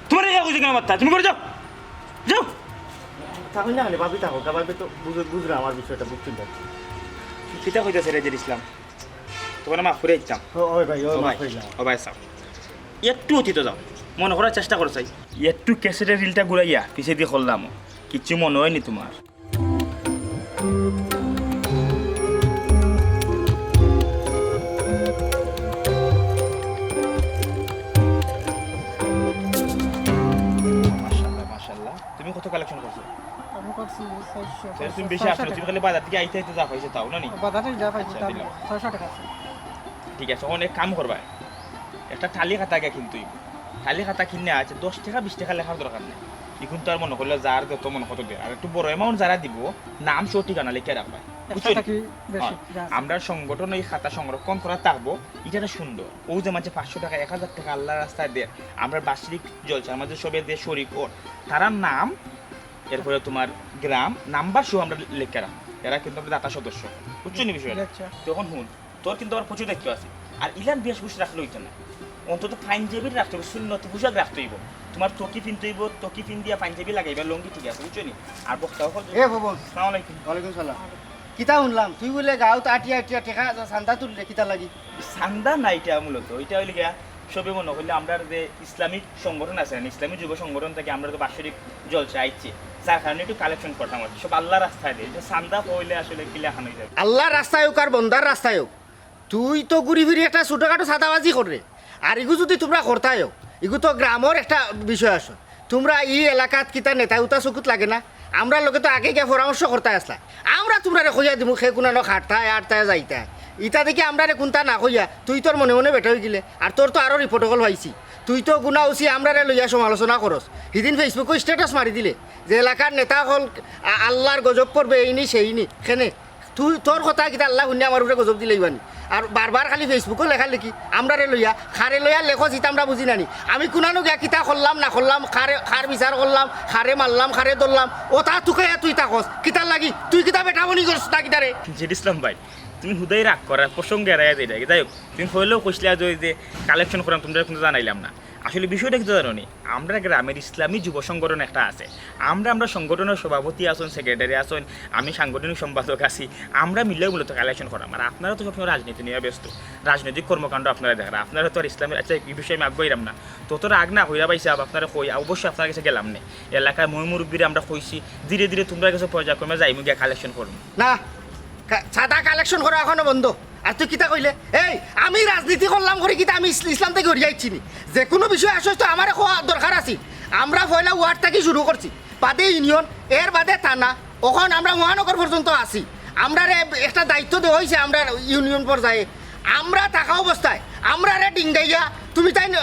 তুমারে কে কইছে কেনে মাততায়? তুমি ঘরো যাও, যাও। থাকো না, মানে ভাবি থাকো, ভাবি তো বুঝে বুঝরা আমার বিষয়টা, বুঝছইন তো। কিতা কইতাছে রে জেড ইসলাম? তুমারে মাফ করি দিতাম। ও, ওই ভাই, ওই ও মাফ ভাই, করি দাও। ও ভাই সাব, একটু অতীতে যাও, মনো করার চেষ্টা করো চাই। একটু ক্যাসেটের রিলটা ঘুরাইয়া পিছেদি করলাম, কিচ্ছু মনো অয়নি তুমার? মাশাআল্লাহ, মাশাআল্লাহ। তুমি কত কালেকশন করছো? আমি করছি ছয়শো। তাহলে তুমি বেশি আসছো না, তুমি খালি বাজার থাকি আইতে আইতে যা পাইছো তাও না নি? বাজারে যা পাইছি, আচ্ছা, তার দিলাম। ছয়শো টেকা আছে। ঠিক আছে, অখন এক কাম করবায়, একটা টালি খাতা গিয়া কিনতে অইবো। টালি খাতা কিনলে আছে দশ টেকা বিশ টেকা লেখার দরকার নাই। ইগুন তো আর মনো করলে যার যত মনো কত দেয়, আর একটু বড় অ্যামাউন্ট যারা দিবো, নাম সহ ঠিকানা লেখিয়া রাখবায়, একটা বুঝছো নি? থাকি বেশি, হ্যাঁ, যা আছে। আমরার সংগঠন অউ খাতা সংরক্ষণ করা থাকবো, ইটা একটা সুন্দর। অউ যে মানষে পাঁচশো টেকা, এক হাজার টেকা আল্লার রাস্তায় দের, আমরার বার্ষিক জলসার মাঝে সবে যে শরিক অর, তারার নাম, এরপরে তুমার গ্রাম, নাম্বার সহ আমরা লেখিয়া রাখবো। এরা কিন্তু আমরার দাতা সদস্য, বুঝছো নি বিষয়টা? আচ্ছা। তখন হুন, তোর কিন্তু আবার প্রচুর দায়িত্ব আছে। আর ইলান বেশভূষ রাখলে অইতো না, অন্তত পাঞ্জাবির রাখতে অইবো, সুন্নতি পোশাক রাখতে অইবো। তুমার টুপি পিনতে অইবো, টুপি পিন্দিয়া পাঞ্জাবি লাগাইবা, লুঙ্গি, ঠিক আছে, বুঝছো নি? আর বক্তা অকল এ ভবন, আসসালামু আলাইকুম। ওয়ালাইকুম সালাম। কিতা হুনলাম তুই বুলে গাঁওত আটিয়া আটিয়া টেকা চান্দা তুললে, কিতার লাগি? চান্দা না, ইটা মূলত ইটা অইলো গিয়া সবে মনো করলে আমরার যে ইসলামিক সংগঠন আছে না, ইসলামী যুব সংগঠন থাকি আমরার তো বাৎসরিক জলসা আইছে, যার কারণে একটু কালেকশন করতাম আর কি। সব আল্লার রাস্তায় দেয়, ইটা চান্দা অইলে আসলে কিলাখান অইযায়। আল্লার রাস্তায় অউক আর বন্দার রাস্তায় অউক, তুই তো ঘুরি ফিরি একটা ছোটখাটো চাঁদাবাজি কররে। আর ইগু যুদি তুমরা করতায়ও, ইগু তো গ্রামর একটা বিষয় আছে। তুমরা ই এলাকাত কিতা নেতা উতা চকুত লাগে না? আমরার লগে তো আগে গিয়া পরামর্শ করতায় আছলায়। আমরা তুমরারে কইয়া দিমু, কে কুনানো খাটতায়, আটতায়, যাইতায়। ইতা দেখি আমরারে কুন্তা না কইয়া তুই তোর মনে মনে বেটা অইগেলে। আর তোর তো আরো রিপোর্ট অকল পাইছি। তুই তো গুনা উচি আমরারে লইয়া সমালোচনা করস। হিদিন Facebook-ও স্ট্যাটাস মারি দিলে যে এলাকার নেতা অকল আ-, আল্লার গজব পড়বে, এইনি সেইনি। কেনে? তুই, তোর কথা কিতা আল্লায় হুনিয়া আমার উপরে গজব দিলাইবা নি? আর বারবার খালি Facebook-ও লেখালেখি, আমরারে লইয়া, কারে লইয়া লেখো, ইতা আমরা বুঝি না নি। আমি কুনানো গিয়া কিতা করলাম না করলাম, কারে, কার বিচার করলাম, কারে মারলাম, কারে ধরলাম, অতা তুকাইয়া তুই থাকস। কিতার লাগি? তুই কিতা বেটা মনি করস না কিতারে? জেড ইসলাম ভাই, তুমি হুদাই রাগ করার প্রসঙ্গ এড়াইয়া দেই। যাই হোক, তুমি পয়লাউ কইছলায় যে অউ যে কালেকশন করাম, তুমরারে কুন্তা জানাইলাম না। আসলে বিষয়টা কিতা জানো নি? আমরার গ্রামের ইসলামী যুব সংগঠন একটা আছে, আমরা, আমরার সংগঠনর সভাপতি আছইন, সেক্রেটারি আছইন, আমি সাংগঠনিক সম্পাদক আছি, আমরা মিলিয়া মূলত কালেকশন করাম। আর আপনারা তো সবসময় রাজনীতি নিয়া ব্যস্ত, রাজনৈতিক কর্মকাণ্ড আপনারা দেখরা, আপনারা তো আর ইসলামের, আচ্ছা, ই বিষয়ে আমি আগুয়াইরাম না, তত রাগ না কইরা ভাইসাব, আপনারে কই, অবশ্যই আপনারার গেছে গেলাম নে, এলাকার ময়-মুরব্বিরে আমরা কইছি, ধীরে ধীরে তুমরার গেছে পর্যায়ক্রমে যাইমু গিয়া কালেকশন করমু। না, কা-, চাঁদা কালেকশন করা অখনো বন্ধ। আর তুই কিতা কইলে? এই, আমি রাজনীতি করলাম করি কিতা আমি ইস-, ইসলাম থাকি হরিয়া আইছি নি? যেকুনু বিষয় আসইস তো আমারে কওয়া দরকার আছে। আমরা পয়লা ওয়ার্ড থাকি শুরু করছি, বাদে ইউনিয়ন, এর বাদে থানা, অখন আমরা মহানগর পর্যন্ত আছি। আমরারে একটা দায়িত্ব দেওয়া অইছে আমরার ইউনিয়ন পর্যায়ে। আমরা থাকা অবস্থায় আমরারে ডিংগাইয়া তুমি তাইন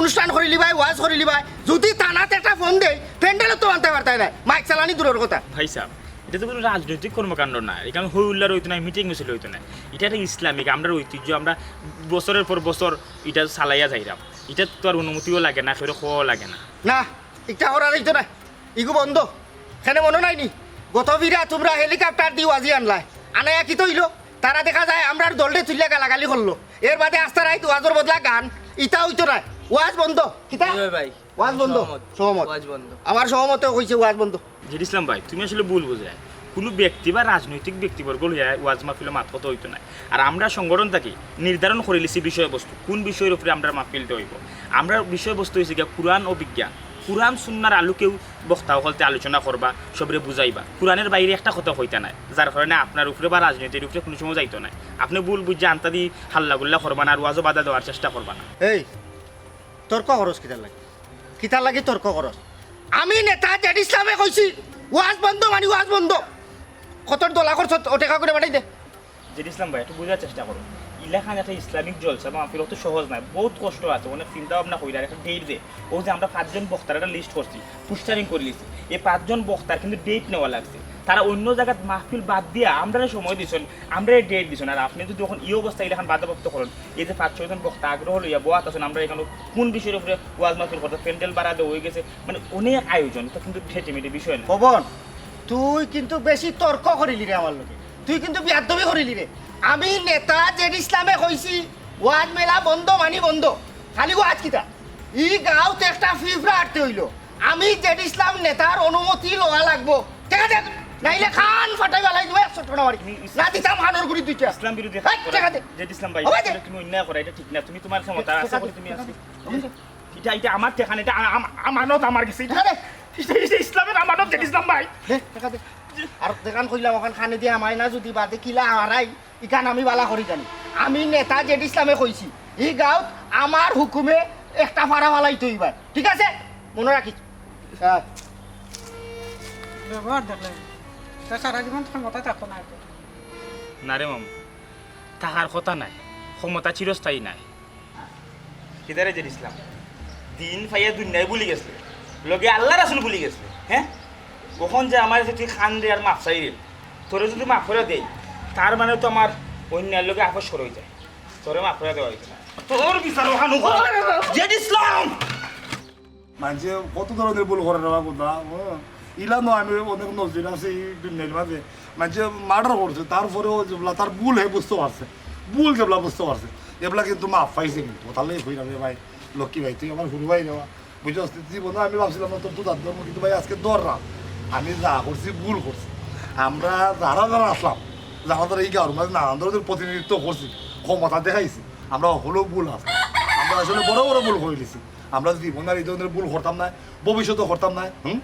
অনুষ্ঠান করিলিবায়, ওয়াজ করিলিবায়, যুদি থানাত একটা ফোন দেই, প্যান্ডেলও তো আনতায় পারতায় নায়, মাইক চালানি দূরর কথা। ভাইসাব, ইটা তো কুনু রাজনৈতিক কর্মকাণ্ড না, ইখান হই হুল্লার অইতো নায়, মিটিং মিছিল অইতো নায়। ইটা একটা ইসলামিক, আমরার ঐতিহ্য, আমরা বছরর পর বছর ইটা চালাইয়া যাইরাম। ইটার তো আর অনুমতিও লাগে না, কেউরে কওয়াও লাগে না। না, ইটা করা যাইতো নায়, ইগু বন্ধ। কেনে মনো নাই নি? গত ফিরা তুমরা হেলিকপ্টার দি ওয়াজি আনলায়, আনাইয়া কিতা অইলো? তারা দেখা যায় আমরার দলরে তুলিয়া গালাগালি করলো, এর বাদে আস্তা রাইত ওয়াজর বদলা গান। ইতা অইতো নায়, ওয়াজ বন্ধ। কিতা? জি ভাই, ভাই। ওয়াজ বন্ধ। সহমত। সহমত। ওয়াজ বন্ধ। আমার সহমতে কইছে ওয়াজ বন্ধ। জেড ইসলাম ভাই, তুমি আসলে ভুল বুঝরায়। কুনু ব্যক্তি বা রাজনৈতিক ব্যক্তিবর্গ লইয়া ওয়াজ মাহফিলো মাত কত অইতো নায়। আর আমরা সংগঠন থাকি নির্ধারণ করিলিছি বিষয়বস্তু, কুন বিষয়র উপরে আমরার মাহফিলটা অইবো। আমরার বিষয়বস্তু অইছে গিয়া কুরআন ও বিজ্ঞান। কুরআন সুন্নার আলোকেউ বক্তা অকলতে আলোচনা করবা, সবরে বুঝাইবা। কুরআনর বাইরে একটা কথা কইতা নায়, যার কারণে আপনার উপরে বা রাজনীতির উপরে কুনু সময় যাইতো নায়। আপনে ভুল বুঝিয়া আন্তাদি হাল্লাগুল্লা করবা না, আর ওয়াজও বাধা দেওয়ার চেষ্টা করবা না। এই, তর্ক করস কিতার লাগি? কিতার লাগি তর্ক করস? আমি নেতা জেড ইসলামে কইছি, ওয়াজ বন্ধ মানি ওয়াজ বন্ধ। কতর দলা করছত, অউ টেকা করি পাঠাই দে। জেড ইসলাম ভাই, একটু বুঝার চেষ্টা করো। ইলাখান একটা ইসলামিক জলসা বা মাহফিল অত সহজ নায়, বউত কষ্ট আছে, অনেক চিন্তা ভাবনা কইরা একটা ডেট দে। অউ যে আমরা পাঁচজন বক্তার একটা লিস্ট করছি, পোস্টারিং করিলিছি, এই পাঁচজন বক্তার কিন্তু ডেট নেওয়া লাগছে। তারা অইন্য জাগাত মাহফিল বাদ দিয়া আমরারে সময় দিছইন, আমরারে ডেট দিছইন, আর আপনে যুদি অখন ই অবস্থা ইলাখান বাধাপ্রাপ্ত করইন, এই যে পাঁচ ছয়জন বক্তা আগ্রহ লইয়া বওয়াত আছইন, আমরা ইখানো কুন বিষয়র উপরে ওয়াজ মাহফিল করতাম, প্যান্ডেল ভাড়া দেওয়া অইগেছে, মানে অনেক আয়োজন, ইটা কিন্তু ঠেটিমেটি বিষয় না। পবন, তুই কিন্তু বেশি তর্ক করিলি রে আমার লগে, তুই কিন্তু বিয়াদবি করিলি রে। আমি নেতা জেড ইসলামে কইছি, ওয়াজ মেলা বন্ধ মানি বন্ধ। খালি ওয়াজ কিতা? ই গাঁওত একটা ফিফড়া আটতে অইলো। আমি জেড ইসলাম নেতার অনুমতি লওয়া লাগবো। টেকা দে, নাইলে কান ফাটাই ফালাই দিমু একশো টেকা মারি। না দিতাম হানোর গুড়ি দুইটা। ইসলাম বিরোধী কাজ করা। টেকা দে। জেড ইসলাম ভাই, ওই দে। তুমি অন্যায় করা, এটা ঠিক না। তুমি তোমার ক্ষমতা আছে বলে তুমি আজকে, এটা, এটা আমার টেকা না, এটা আ-, আ-, আমানত আমার গেছে। টেকা দে। এটা, এটা ইসলামের আমানত, জেড ইসলাম ভাই। দে, টেকা দে। আর যেখান কইলাম ওখান খানে দিয়া আমায় না যদি বাদে কিলা আড়াই, ইখান আমি বালা করি জানি। আমি নেতা জেড ইসলামে কইছি, ই গাঁওত আমার হুকুমে একটা ফাড়া ফালাইতে অইবার, ঠিক আছে? মনো রাখিস। হ্যাঁ। ব্যবহার দেখলে, তা সারা জীবন ক্ষমতায় থাকতো না আর কি। না রে মামু, থাকার কথা নায়, ক্ষমতা চিরস্থায়ী নায়। কিতারে জেড ইসলাম? দিন পাইয়া দুনিয়ায় ভুলি গেছলে, লগে আল্লাহ রাসুল ভুলি গেছলে, হ্যাঁ? অখন যে আমার যে তুই কান্দরে আর মাফ চাইরে, তোরে যদি মাফ করি দেই, তার মানে তো আমার অন্যায়র লগে আপস সরই যায়। তোরে মাফ করি দেওয়া অইতো না। তোর বিচার অখান অইবো। জেড ইসলাম! মানষে কত ধরনের ভুল করে রে বাবা, বুঝলা? ও, ইলা নয়, আমি অনেক নজির আছে ই দুনিয়ার মাঝে। মানষে মার্ডার করছে, তারপরেও যেবলা তার ভুল হে বুঝতে পারছে, ভুল যেবলা বুঝতে পারছে, এবলা কিন্তু মাফ পাইছে। কিন্তু তার লাগি কইরাম রে ভাই, লক্ষ্মী ভাই, তুই আমার হুরু ভাই রে বা, বুঝছস? জীবনে আমি ভাবছিলাম না তোর দুধার ধর্ম, কিন্তু ভাই আজকে ধরলাম। আমি যা করছি ভুল করছি। আমরা যারা যারা আসলাম, যারা যারা ই গাঁওর মাঝে নানান ধরনের প্রতিনিধিত্ব করছি, ক্ষমতা দেখাইছি, আমরা হকলেউ ভুল আছে। আমরা আসলে বড় বড় ভুল করি দিছি। আমরা জীবনে আর ই ধরনের ভুল করতাম না, ভবিষ্যতেও করতাম না। হুম?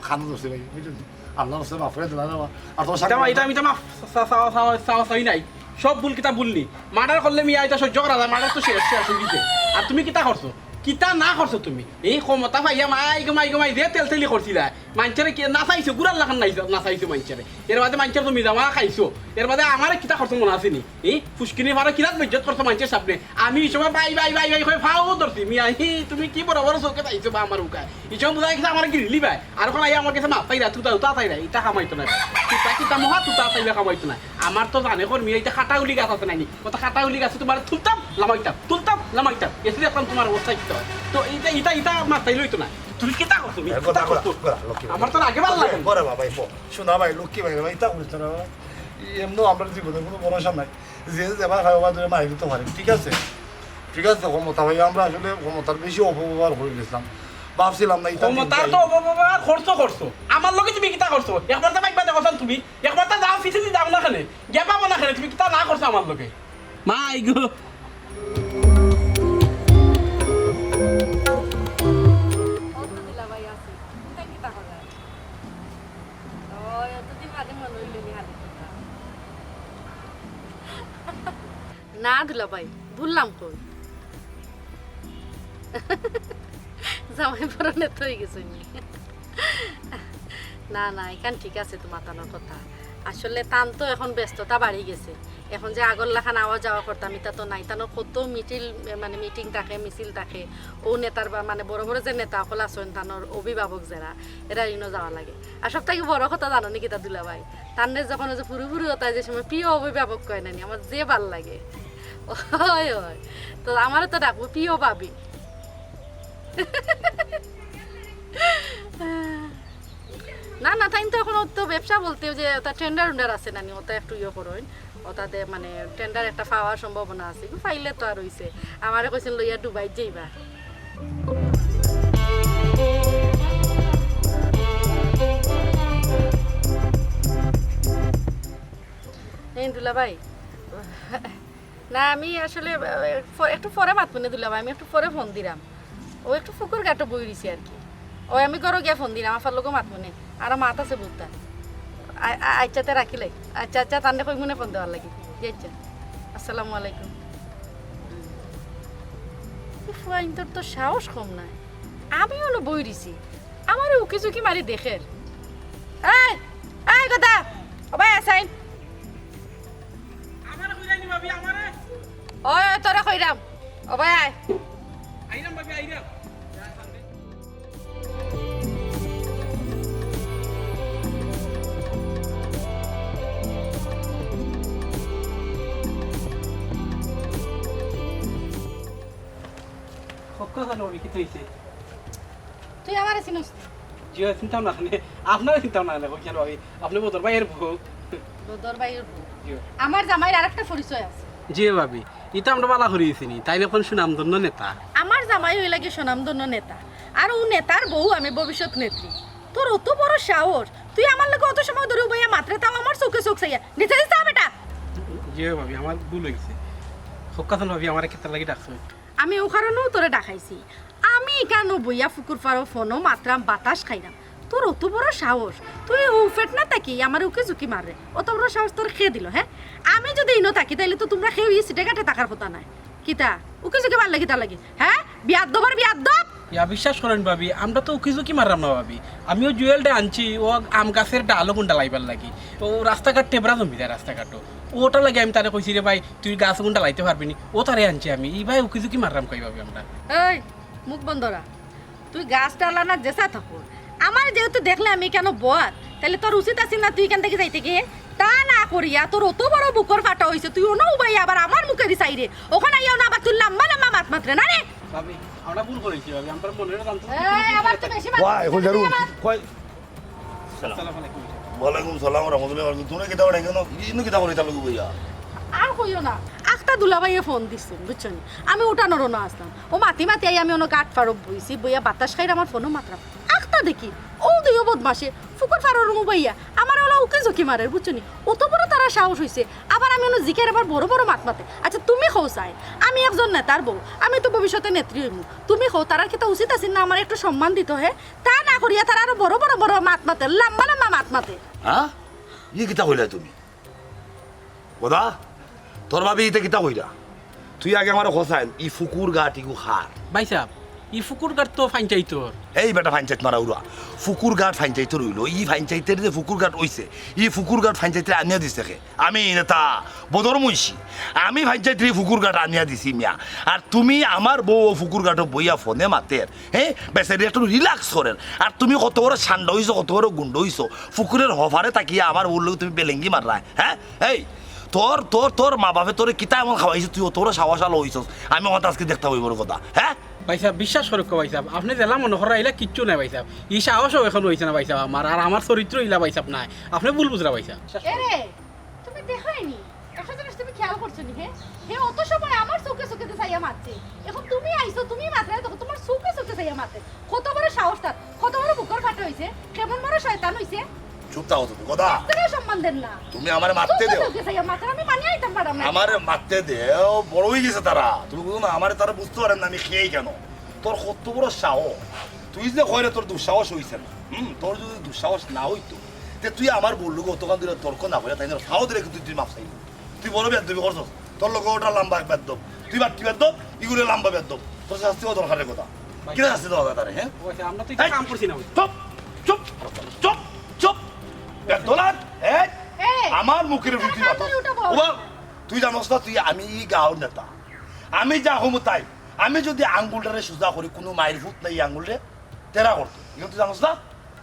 খানো ধরছে ভাই, বুঝলেন? আল্লাহ রাস্তায় মাফ করে দিলাম রে বা। আর তোমার সাথে ইতা মা-, ইতা আমি তো মাফ চা-, চা-, চা-, চা-, চা-, চাই নাই। সব ভুল কিতা ভুল নি? মার্ডার করলে মিয়া ইতা সহ্য করা যায়, মার্ডার তো শেষ, শেষ অই গেছে। আর তুমি কিতা করছো? কিতা না করছো তুমি? এই ক্ষমতা পাইয়া মাই গো মাই গো মাই যে তেলতেলি করছিলা, মাইনষরে কি নাচাইছো, গুড়ার লাখান নাচাইছো মাইনষরে। এর বাদে মাইনষর জমি জমা খাইছো, এর বাদে আমারে কিতা করছো মনো আছে নি? এই ফুসকিনি মারা কিরাত বেইজ্জত করছো মাইনষর সামনে। আমি ই সময় বাই বাই বাই বাই কই ফাও ধরছি। মিয়া, হি, তুমি কি বড় বড় চউখে চাইছো বা আমার উকায়? ই সময় বুঝা গেছে আমারে গিরিলি বায়। আর অখন আইয়া আমার গেছে মাফ চাইরা, তুতা উতা চাইরা, ইতা কাম অইতো নায়। তুতা কিতা মহা তুতা চাইলে কাম অইতো নায়। আমার তো জানে কর মিয়া, ইতা কাটাউলি গাছ আছে নানি? অতা কাটাউলি গাছে তুমারে তুলতাম, লামাইতাম, তুলতাম, লামাইতাম। এসে দেখলাম তুমার অবস্থা কিতা অয়। তো ইতা, ইতা, ইতা মাফ চাইলে অইতো নায়। তুমি কিতা করছো? তুমি কিতা করছো? লক্ষ্মী ভাই। আমার তো আগে ভালো লাগে। বড় বাবা, এই বড়। শোনা ভাই, লক্ষ্মী ভাই, ভাই, ইতা করিস না রে বাবা। এমনেও আমরার জীবনে কুনু ভরসা নাই। যে যেবা খায় ওবা ধরে মারি দিতো পারে, ঠিক আছে? ঠিক আছে, ক্ষমতা ভাই, আমরা আসলে ক্ষমতার বেশি অপব্যবহার করি দিছলাম। ভাবছিলাম না, ইতা ক্ষমতার তো অপব্যবহার করছো, করছো। আমার লগে তুমি কিতা করছো? একবার তো মাইক বাদে করছো তুমি। একবার তো যাও, পিছে দি যাও না কেনে? গেপাবো না কেনে? তুমি কিতা না করছো আমার লগে? মাই গো। অত দিলা ভাই আছে। তুমি তাই কিতা করলা? ও, এতদিন বাদে মনে হইল নি হালি কথা। না দুলাভাই, ভুললাম কই? জামাই পরানে তো হয়ে গেছে নি। না, না, এখান ঠিক আছে তো মাতানোর কথা। আসলে তান তো এখন ব্যস্ততা বাড়ি গেছে। এখন যে আগর লাখান আওয়া যাওয়া করতাম, ইতা তো নাই। তানোর কত মিটিল, মানে, মিটিং থাকে, মিছিল থাকে। ও নেতার বা, মানে, বড় বড় যে নেতা অকল আছইন, তানোর অভিভাবক যেরা, এরা ইনো যাওয়া লাগে। আর সব থাকি বড় কথা জানো নি কিতা দুলাভাই? তানরে যখন ওই যে ফুরু ফুরু হতা যে সময় প্রিয় অভিভাবক কয় নানি, আমার যে ভাল লাগে। ওই, ওই। তো আমারে তো ডাকবো প্রিয় ভাবি। না, না, তাইন তো এখন অত ব্যবসা বলতে ওই যে ওটা টেন্ডার উন্ডার আছে নানি, ওটা একটু ইয়ে করইন। ওটাতে মানে টেন্ডার একটা পাওয়ার সম্ভাবনা আছে। কিন্তু পাইলে তো আর হইছে। আমারে কইছেন লইয়া দুবাই যাইবা। এই দুলাভাই, না, আমি আসলে, আহ, ফ-, একটু পরে মাতমুনে দুলাভাই, আমি একটু পরে ফোন দিলাম। ও একটু ফুকুর গাটো বই রইছে আর কি। ও আমি ঘরো গিয়া ফোন দিলাম, আফার লগে মাতমুনে। আর মাত আছে বুলতা। আ-, আ-, আচ্ছা, তে রাখিলাই। আচ্ছা, আচ্ছা, তান্ডে কই মনে ফোন দেওয়ার লাগি। জি, আচ্ছা। আসসালামু আলাইকুম। ফুয়াইন্তর তো সাহস কম নাই। আমি হলো বই রইছি। আমারে উকি ঝুঁকি মারি দেখের। এই, এই কথা। ও ভাই, আসাইন। আমারে কইরানি ভাবি, আমারে। ওই, ওই, তোরে কইরাম। ও ভাই, আয়। আইরাম ভাবি, আইরাম। হক্কা জানো আমি কিতা অইছে? তুই আমারে চিনস না? জি, চিনতাম না কেনে। আপনারে চিনতাম না কেনে, কইছেন ভাবি। আপনে বদর ভাইয়ের বউ। বদর ভাইয়ের বউ? জি। আমার জামাইর আরেকটা পরিচয় আছে। জি ভাবি, ইতা আমরা বালা করি চিনি, তাইন অখন সুনামধন্য নেতা। আমার জামাই অইলা গি সুনামধন্য নেতা, আর অউ নেতার বউ আমি ভবিষ্যৎ নেত্রী। তোর অত বড় সাহস, তুই আমার লগে অত সময় ধরি উবাইয়া মাতরে, তাও আমার চউখে চউখ চাইয়া। নিচে দিস বেটা। জি ভাবি, আমার ভুল অইগেছে। হক্কাতন ভাবি, আমারে কিতার লাগি ডাকছো? আমি অউ কারণেউ তোরে ডাকাইছি। আমি ইকানো বইয়া ফুকুর ফারো ফোনো মাতরাম, বাতাস খাইরাম। তোর অত বড় সাহস, তুই অউ ফেটনা থাকি আমারে উকি ঝুঁকি মাররে? অত বড় সাহস তোর কে দিল, হে? আমি যুদি ইনো থাকি, তাইলে তো তুমরা কেউ ই সিটে ঘাটে থাকার কথা নায়। কিতা? উকি ঝুঁকি মারলে কিতার লাগি? হে? বিয়াদ্দবর বিয়াদ্দব! ইয়া, বিশ্বাস করইন ভাবি, আমরা তো উকি ঝুঁকি মাররাম না ভাবি। আমি অউ জুয়েলরে আনছি, অউ আম গাছর ডালো গুন্ডা লাইবার লাগি। অউ রাস্তাঘাট টেবরা জমি যায় রাস্তাঘাটো। অটার লাগি আমি তারে কইছি, "রে ভাই, তুই গাছ গুন্ডা লাইতে পারবি নি?" অউ তারে আনছি আমি। ই ভাই উকি ঝুঁকি মাররাম কই ভাবি আমরা? এই, মুখ বন্ধ রাখ। তুই গাছ ডালা না যেছা থাকর, আমার যেহেতু দেখলে আমি কেন বয়াত, তাইলে তোর উচিত আছিল না তুই ইখান থাকি যাইতে গিয়া? তা না করিয়া তোর অত বড় বুকর ফাটা অইছে, তুই অনো উবাইয়া আবার আমার মুখেদি চাইরে, অখন আইয়াও না আবার তুই লাম্বা লাম্বা মাত মাতরে না রে। ভাবি, আমরা ভুল করেছি ভাবি, আমরা মনে জানতো না। এই, আবার তো বেশি মাত ওয়াই, মাতরে কই যারু? না। কই? সালাম। আসসালামু আলাইকুম। ওয়ালাইকুম সালাম ওয়া রাহমাতুল্লাহি ওয়া বারাকাতুহু। তুমি কিতা করে কেন? ইনো কিতা করে তার লগে বইয়া? আর কইও না। আখতা দুলাভাইয়ে ফোন দিছইন, বুঝছো নি? আমি উঠানোর অনো আসলাম। অউ মাতি মাতি আই আমি অনো গাট ফারো বইছি, বইয়া বাতাস খাইর, আমার ফোনো মাতরাম। আখতা দেখি, অউ দুইও বদমাশে ফুকুর ফারোর উবাইয়া আমারে অলা উকি ঝুঁকি মারের, বুঝছো নি? অত বড় তারার সাহস অইছে, আবার আমি অনো জিকাইর আবার বড় বড় মাত মাতে। আচ্ছা, তুমি কও চাই, আমি একজন নেতার বউ, আমি তো ভবিষ্যতে নেত্রী অইমু। তুমি কও, তারার কিতা উচিত আছিল না আমারে একটু সম্মান দিতো, হে? তা না করিয়া তারা আরো বড় বড় বড় মাত মাতে, লাম্বা লাম্বা মাত মাতে। হ্যাঁ? ই কিতা কইলা তুমি? গদা, তোর ভাবি ইতা কিতা কইরা? তুই আগে আমারে কছাইন, ই ফুকুর গাট ইগু কার? ভাইসাব, ই ফুকুর গাট তো পঞ্চাইতর। এই বেটা পঞ্চাইত মারা উরা। ফুকুর গাট পঞ্চাইতর অইলো। ই পঞ্চাইতর যে ফুকুর গাট অইছে, ই ফুকুর গাট পঞ্চাইতরে আনিয়া দিছে কে? আমি নেতা, বদর মুন্সি। আমি পঞ্চাইতরে ই ফুকুর গাট আনিয়া দিছি মিয়া। আর তুমি আমার বউ অউ ফুকুর গাটো বইয়া ফোনে মাতের, হে? বেচারি একটু relax করের। আর তুমি কত বড় সান্ডা অইছো, কত বড় গুন্ডা অইছো। ফুকুরর হফারে থাকিয়া আমার বউর লগে তুমি বেলেঙ্গি মাররায়, হে? এই, তোর, তোর, তোর মা বাপে তোরে কিতা এমন খাওয়াইছে, তুই অত বড় সাহস আলা অইছস? আমি অখন আজকে দেখতাম অইবো রে গদা, হে? ভাইসাব, বিশ্বাস করউক্কা ভাইসাব, আপনে যেলা মনো কররা ইলা কিচ্ছু নায় ভাইসাব। ই সাহসও অখনো অইছে না ভাইসাব আমার, আর আমার চরিত্র ইলা ভাইসাব নায়। আপনে ভুল বুঝরা ভাইসাব। এরে, তুমি দেখরায় নি, একটা জিনিস তুমি খেয়াল করছো নি, হে? হে অত সময় আমার চউখে চউখে চাইয়া মাতছে, অখন তুমি আইছো, তুমি মাতরায়, তখন তুমার চউখে চউখে চাইয়া মাতে। কত বড় সাহস তার, কত বড় বুকর ফাটা অইছে, কেমন বড় শয়তান অইছে। চুপ থাকো তুমি, গদা। একটুও সম্মান দেন না। তুমি আমারে মাততে দেও। চুপ থাকো, গেছে গিয়া মাততে, আমি মানিয়া আইতাম পারলাম না। আমারে মাততে দেও, বড় অই গেছে তারা। তুমি বুঝো না, আমারে তারা বুঝতে পারের না, আমি খেয়ে কেন? তোর কত বড় সাহস। তুই যে কইরে তোর দুঃসাহস অইছে না। হুম, তোর যুদি দুঃসাহস না অইতো, তে তুই আমার বউর লগে অতখান ধরি তর্ক না করিয়া তাইনর ফাও ধরি কিন্তু তুই মাফ চাইলি। তুই বড় বেয়াদবি করছস। তোর লগে অটা লাম্বা বেয়াদব। তুই বাট্টি বেয়াদব, ইগুরে লাম্বা বেয়াদব। তোর শাস্তি অওয়া দরকার রে গদা। ভাই। কিতা শাস্তি দেওয়া যায় তারে, হে? ও আচ্ছা, আমরা তো এই, কাম করছি না, ভাই। চুপ, চুপ, চুপ, চুপ। বেয়াদব, এই, এই, আমার মুখর উপরে তুই তাড়াতাড়ি মাতস। উঠো, বল। ও বাবা, তুই জানোস না, তুই আমি ই গাঁওর নেতা। আমি যা কমু তাই। আমি যুদি আঙ্গুলটারে সুজা করি, কুনু মাইর ফুত নাই ই আঙ্গুলরে তেরা করতো। ইখান তুই জানোস না?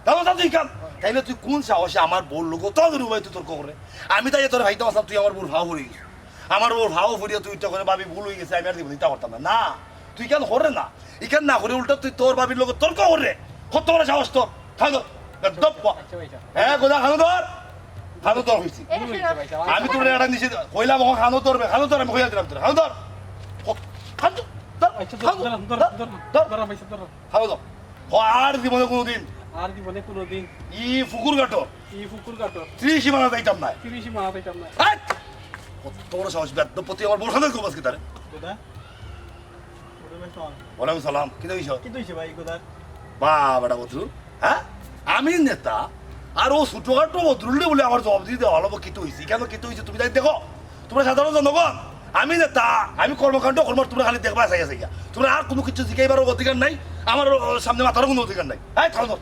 জানোস না তুই ইখান? তাইলে তুই কুন সাহসে আমার বউর লগে অত দূর অইয়া তুই তর্ক কররে? আমি তাইলে তোরে পাইতাম আছলাম, তুই আমার বউর ফাও পড়ি গেছস। আমার বউর ফাও পড়িয়া তুই ইটা কইরে, "ভাবি, ভুল অই গেছে, আমি আর জীবনে ইটা করতাম না।" না, তুই ইখান কররে না। ইখান না করি উল্টা তুই তোর ভাবির লগে তর্ক কররে। কত বড় সাহস তোর? খানো ধর। বেয়াদব। আচ্ছা, ভাই, আচ্ছা। হ্যাঁ, গদা খানো ধর। খানো ধর কইছি। এই, ভুল অই গেছে, ভাই, আচ্ছা। আমি তোরে ইটা নিষেধ কইলাম, অখন খানো ধরবে, খানো ধর, আমি কইয়া দিলাম তোরে। খানো ধর। খানো ধর। আচ্ছা, ধর, খানো ধর, ধর, ধর, ধর। ধর, ধর, ভাই, ধর, ধর। খানো ধর। হ, আর জীবনে কুনুদিন। আর জীবনে কুনুদিন। ই ফুকুর গাটো। ই ফুকুর গাটো। ত্রিশ সীমানা যাইতাম না। ত্রিশ সীমানা যাইতাম না। হাট! কত বড় সাহস, বেয়াদব, প্রতি আমার বউর সামনে খুব আজকে তারে। দাদা, ওরে ভাই, সালাম। ওয়ালাইকুম সালাম। কিতা অইছে? কিতা অইছে ভাই, কথা? বাহ, বেটা বদরুল, হ্যাঁ? আমি নেতা, আর অউ ছোটখাটো বদরুলরে বুলে আমার জবাব দি দেওয়া লাগবো, কিতা অইছে? কেনে কিতা অইছে? তুমি তাই দেখো, তুমরা সাধারণ জনগণ, আমি নেতা, আমি কর্মকাণ্ড করমু, তুমরা খালি দেখবায় চাইয়া চাইয়া। তুমরার আর কুনু কিচ্ছু জিকাইবার অধিকার নাই, আমার সামনে মাতার কুনু অধিকার নাই। এই, থামো তো।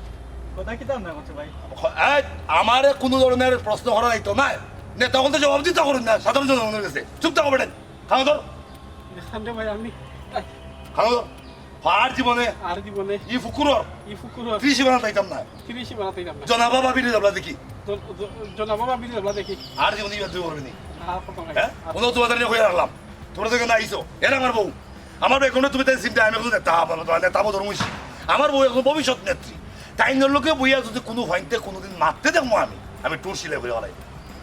কথা কিতা না করছে ভাই? এই, আমারে কুনু ধরনের প্রশ্ন করা যাইতো নায়। নেতা অকলতে জবাব দিতা পারইন না সাধারণ জনগণর গেছে। চুপ থাকো বেটা। খানো ধর। দেখছনি ভাই, আমি খানো ধর। আর জীবনে আর জীবনে ই ফুকুরর ই ফুকুরর ত্রিশ সীমানা যাইতাম না। ত্রিশ সীমানা যাইতাম না। জনাবা ভাবিরে যাবলা দেখি। জন-, জন-, জনাবা ভাবিরে যাবলা দেখি। আর জীবনে ইবা তুই করবি নি? আর কত নাই। হ্যাঁ? আর কোনো তোমাদের নিয়ে হয়ে রাখলাম। তোমরা দেখে না আইছো। এরা আমার বউ। আমার বউ এখনো তুমি তাই চিন্তা, আমি এখন নেতা, আমার তো নেতা বদর মুন্সি। আমার বউ এখন ভবিষ্যৎ নেত্রী। তাইনর লগে বইয়া যুদি কুনু ফাইনতে কুনুদিন মাততে দেখমু আমি, আমি টুর সিলাই করি ফালাই।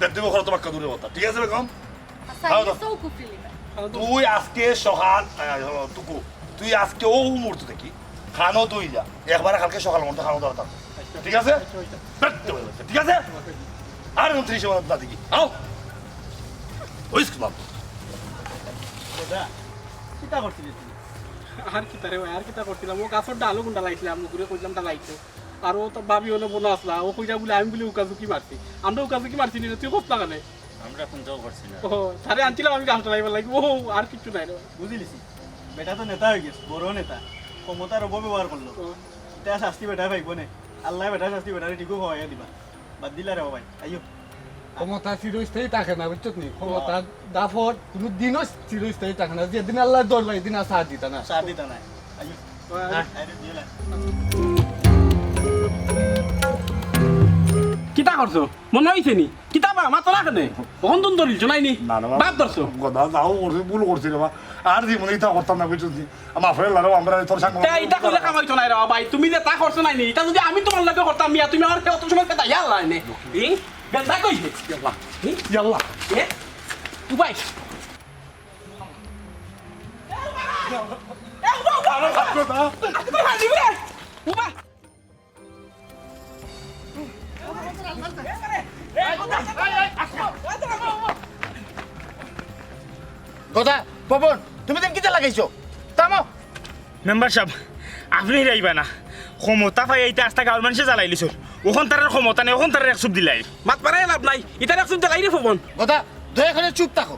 বেয়াদবি করো তোমার কাদুরে কথা। ঠিক আছে বেগম? আচ্ছা, খাও এই দাও। চৌকুফরি লিখা। তুই আজকে সকাল, আহ, টুকু, তুই আজকে অউ মুহূর্ত থাকি কানো ধইরা একবারে কালকে সকাল মতো কানো ধরা থাকবে। ঠিক আছে? ঠিক আছে? আর উনত্রিশে মতো না দেখি। আও। ওই স্কুল। দাদা, কিতা করছিলি তুই? আর কিতা রে ভাই, আর কিতা করছিলাম? অউ গাছর ডালো গুন্ডা লাগাইছিলাম, মুখরে কইলাম ডালাইতো। আর অউ তো ভাবি অনো বনো আছলা, অউ কইরা বুলে আমি বুলে উকাঝুকি মারছি। আমরা উকাঝুকি মারছি নি রে, তুই কস না কেনে? আমরা কুন্তাও করছি না। ও, তারে আনছিলাম আমি গাছ ডালাইবার লাগি। অউ, আর কিচ্ছু নায় রে। বুঝিলিছি, বেটা তো নেতা অইগেছে, বড় নেতা, ক্ষমতার অপব্যবহার করলো। ও। ইতা শাস্তি বেটায় পাইবো নে। আল্লায় বেটার শাস্তি বেটারে ঠিকউ পাওয়াইয়া দিবা। বাদ দিলা রে ও ভাই, আইও। ক্ষমতা চিরস্থায়ী থাকে না, বুঝছত নি? ক্ষমতার দাপট কুনু দিনও চিরস্থায়ী থাকে না। যেদিন আল্লায় ধরবা, এদিন আর ছাড় দিতা না। ছাড় দিতা না। আইও। হ্যাঁ। আইরে, দিও না। কিতা করছো? মনে অইছে নি? কিতা বা, মাতো না কেনে? অখন তুন ধরিলছো নায় নি? না, না, বাদ ধরছো? গদা যাও, করছি, ভুল করছি রে বা। আর জীবনে ইতা করতাম না, বুঝছো নি? মাফ করি লাও, আমরা তোর সঙ্গে তা ইতা কইলে কাম অইতো নায় রে বা ভাই। তুমি যেতা করছো নায় নি, ইতা যুদি আমি তুমার লগে করতাম, মিয়া, তুমি আমার অত সময় কথা ইয়াল্লা নে। ই? বেন্দা কই হে? ইয়াল্লা। ই? ইয়াল্লা। এ? উবাই। এ, উবা, উবা। এ, উবা, উবা, উবা। আরে, বাপ রে, বাপ। আরে, তোমার হাজি রে। উবা। গদা, পবন, তুমি দেন কিতা লাগাইছো? থামো। মেম্বার সাব, আপনে হিরাইবা না। ক্ষমতা পাইয়া ইতা আস্তা গাঁওর মানষে জ্বালাইলিছইন। অখন তারার ক্ষমতা নাই, অখন তারার এক চুপ দিলাই। মাত মারায় লাভ নাই, ইতার এক চুপ দিলাই রে পবন। গদা, দয়া করি চুপ থাকো।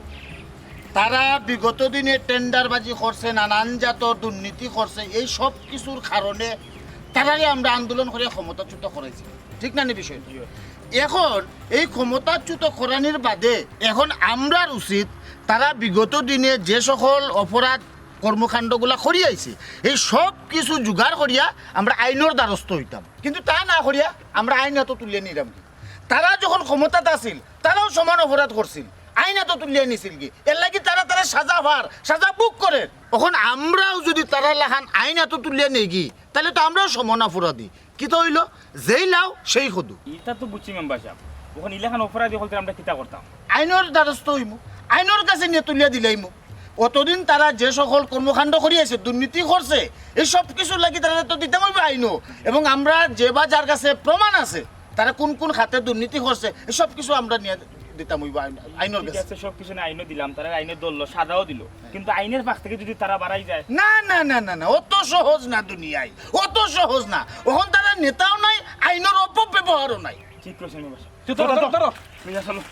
তারা বিগত দিনে টেন্ডারবাজি করছে, নানান জাতর দুর্নীতি করছে, এই সব কিছুর কারণে তারারে আমরা আন্দোলন করিয়া ক্ষমতাচ্যুত করাইছি। ঠিক না নি বিষয়? এখন এই ক্ষমতাচ্যুত করানির বাদে এখন আমরার উচিত তারা বিগত দিনে যে সকল অপরাধ কর্মকাণ্ডগুলা করিয়া আইছে, এই সব কিছু জোগাড় করিয়া আমরা আইনর দ্বারস্থ অইতাম। কিন্তু তা না করিয়া আমরা আইন আতো তুলিয়া নিরাম। তারা যখন ক্ষমতাত আছিল, তারাও সমান অপরাধ করছিল, আইন আতো তুলিয়া নিছিলগি। এরলাগি তারা, তারা সাজা পার, সাজা ভোগ করের। অখন আমরাও যুদি তারার লাখান আইন আতো তুলিয়া নেইগি, তাইলে তো আমরাও সমান অপরাধী। কিতা অইলো? যেই লাউ, সেই কদু। ইতা তো বুঝছি মেম্বার সাব। অখন ইলাখান অপরাধী অকলরে আমরা কিতা করতাম? আইনর দ্বারস্থ অইমু, আইনর কাছে নিয়া তুলিয়া দিলাইমু। অতদিন তারা যে সকল কর্মকাণ্ড করিয়া আইছে, দুর্নীতি করছে, এই সব কিছুর লাগি তারারে তো দিতাম অইবো আইনো। এবং আমরা যে বা যার কাছে প্রমাণ আছে, তারা কুন কুন খাতে দুর্নীতি করছে, এই সব কিছু আমরা নিয়া দিতাম অইবো আইন-, আইনর ঠিক কাছে। আছে, সব কিছু নিয়া আইনো দিলাম, তারা আইনে ধরলো, সাজাও দিলো। কিন্তু আইনের পাশ থাকি যুদি তারা বারাই যায়? না, না, না, না, না, অত সহজ না দুনিয়ায়, অত সহজ না। অখন তারা নেতাও নাই, আইনর অপব্যবহারও নাই। ঠিক কইছেন মেম্বার সাব। ধরো, ধরো, ধরো। নিয়া চলো।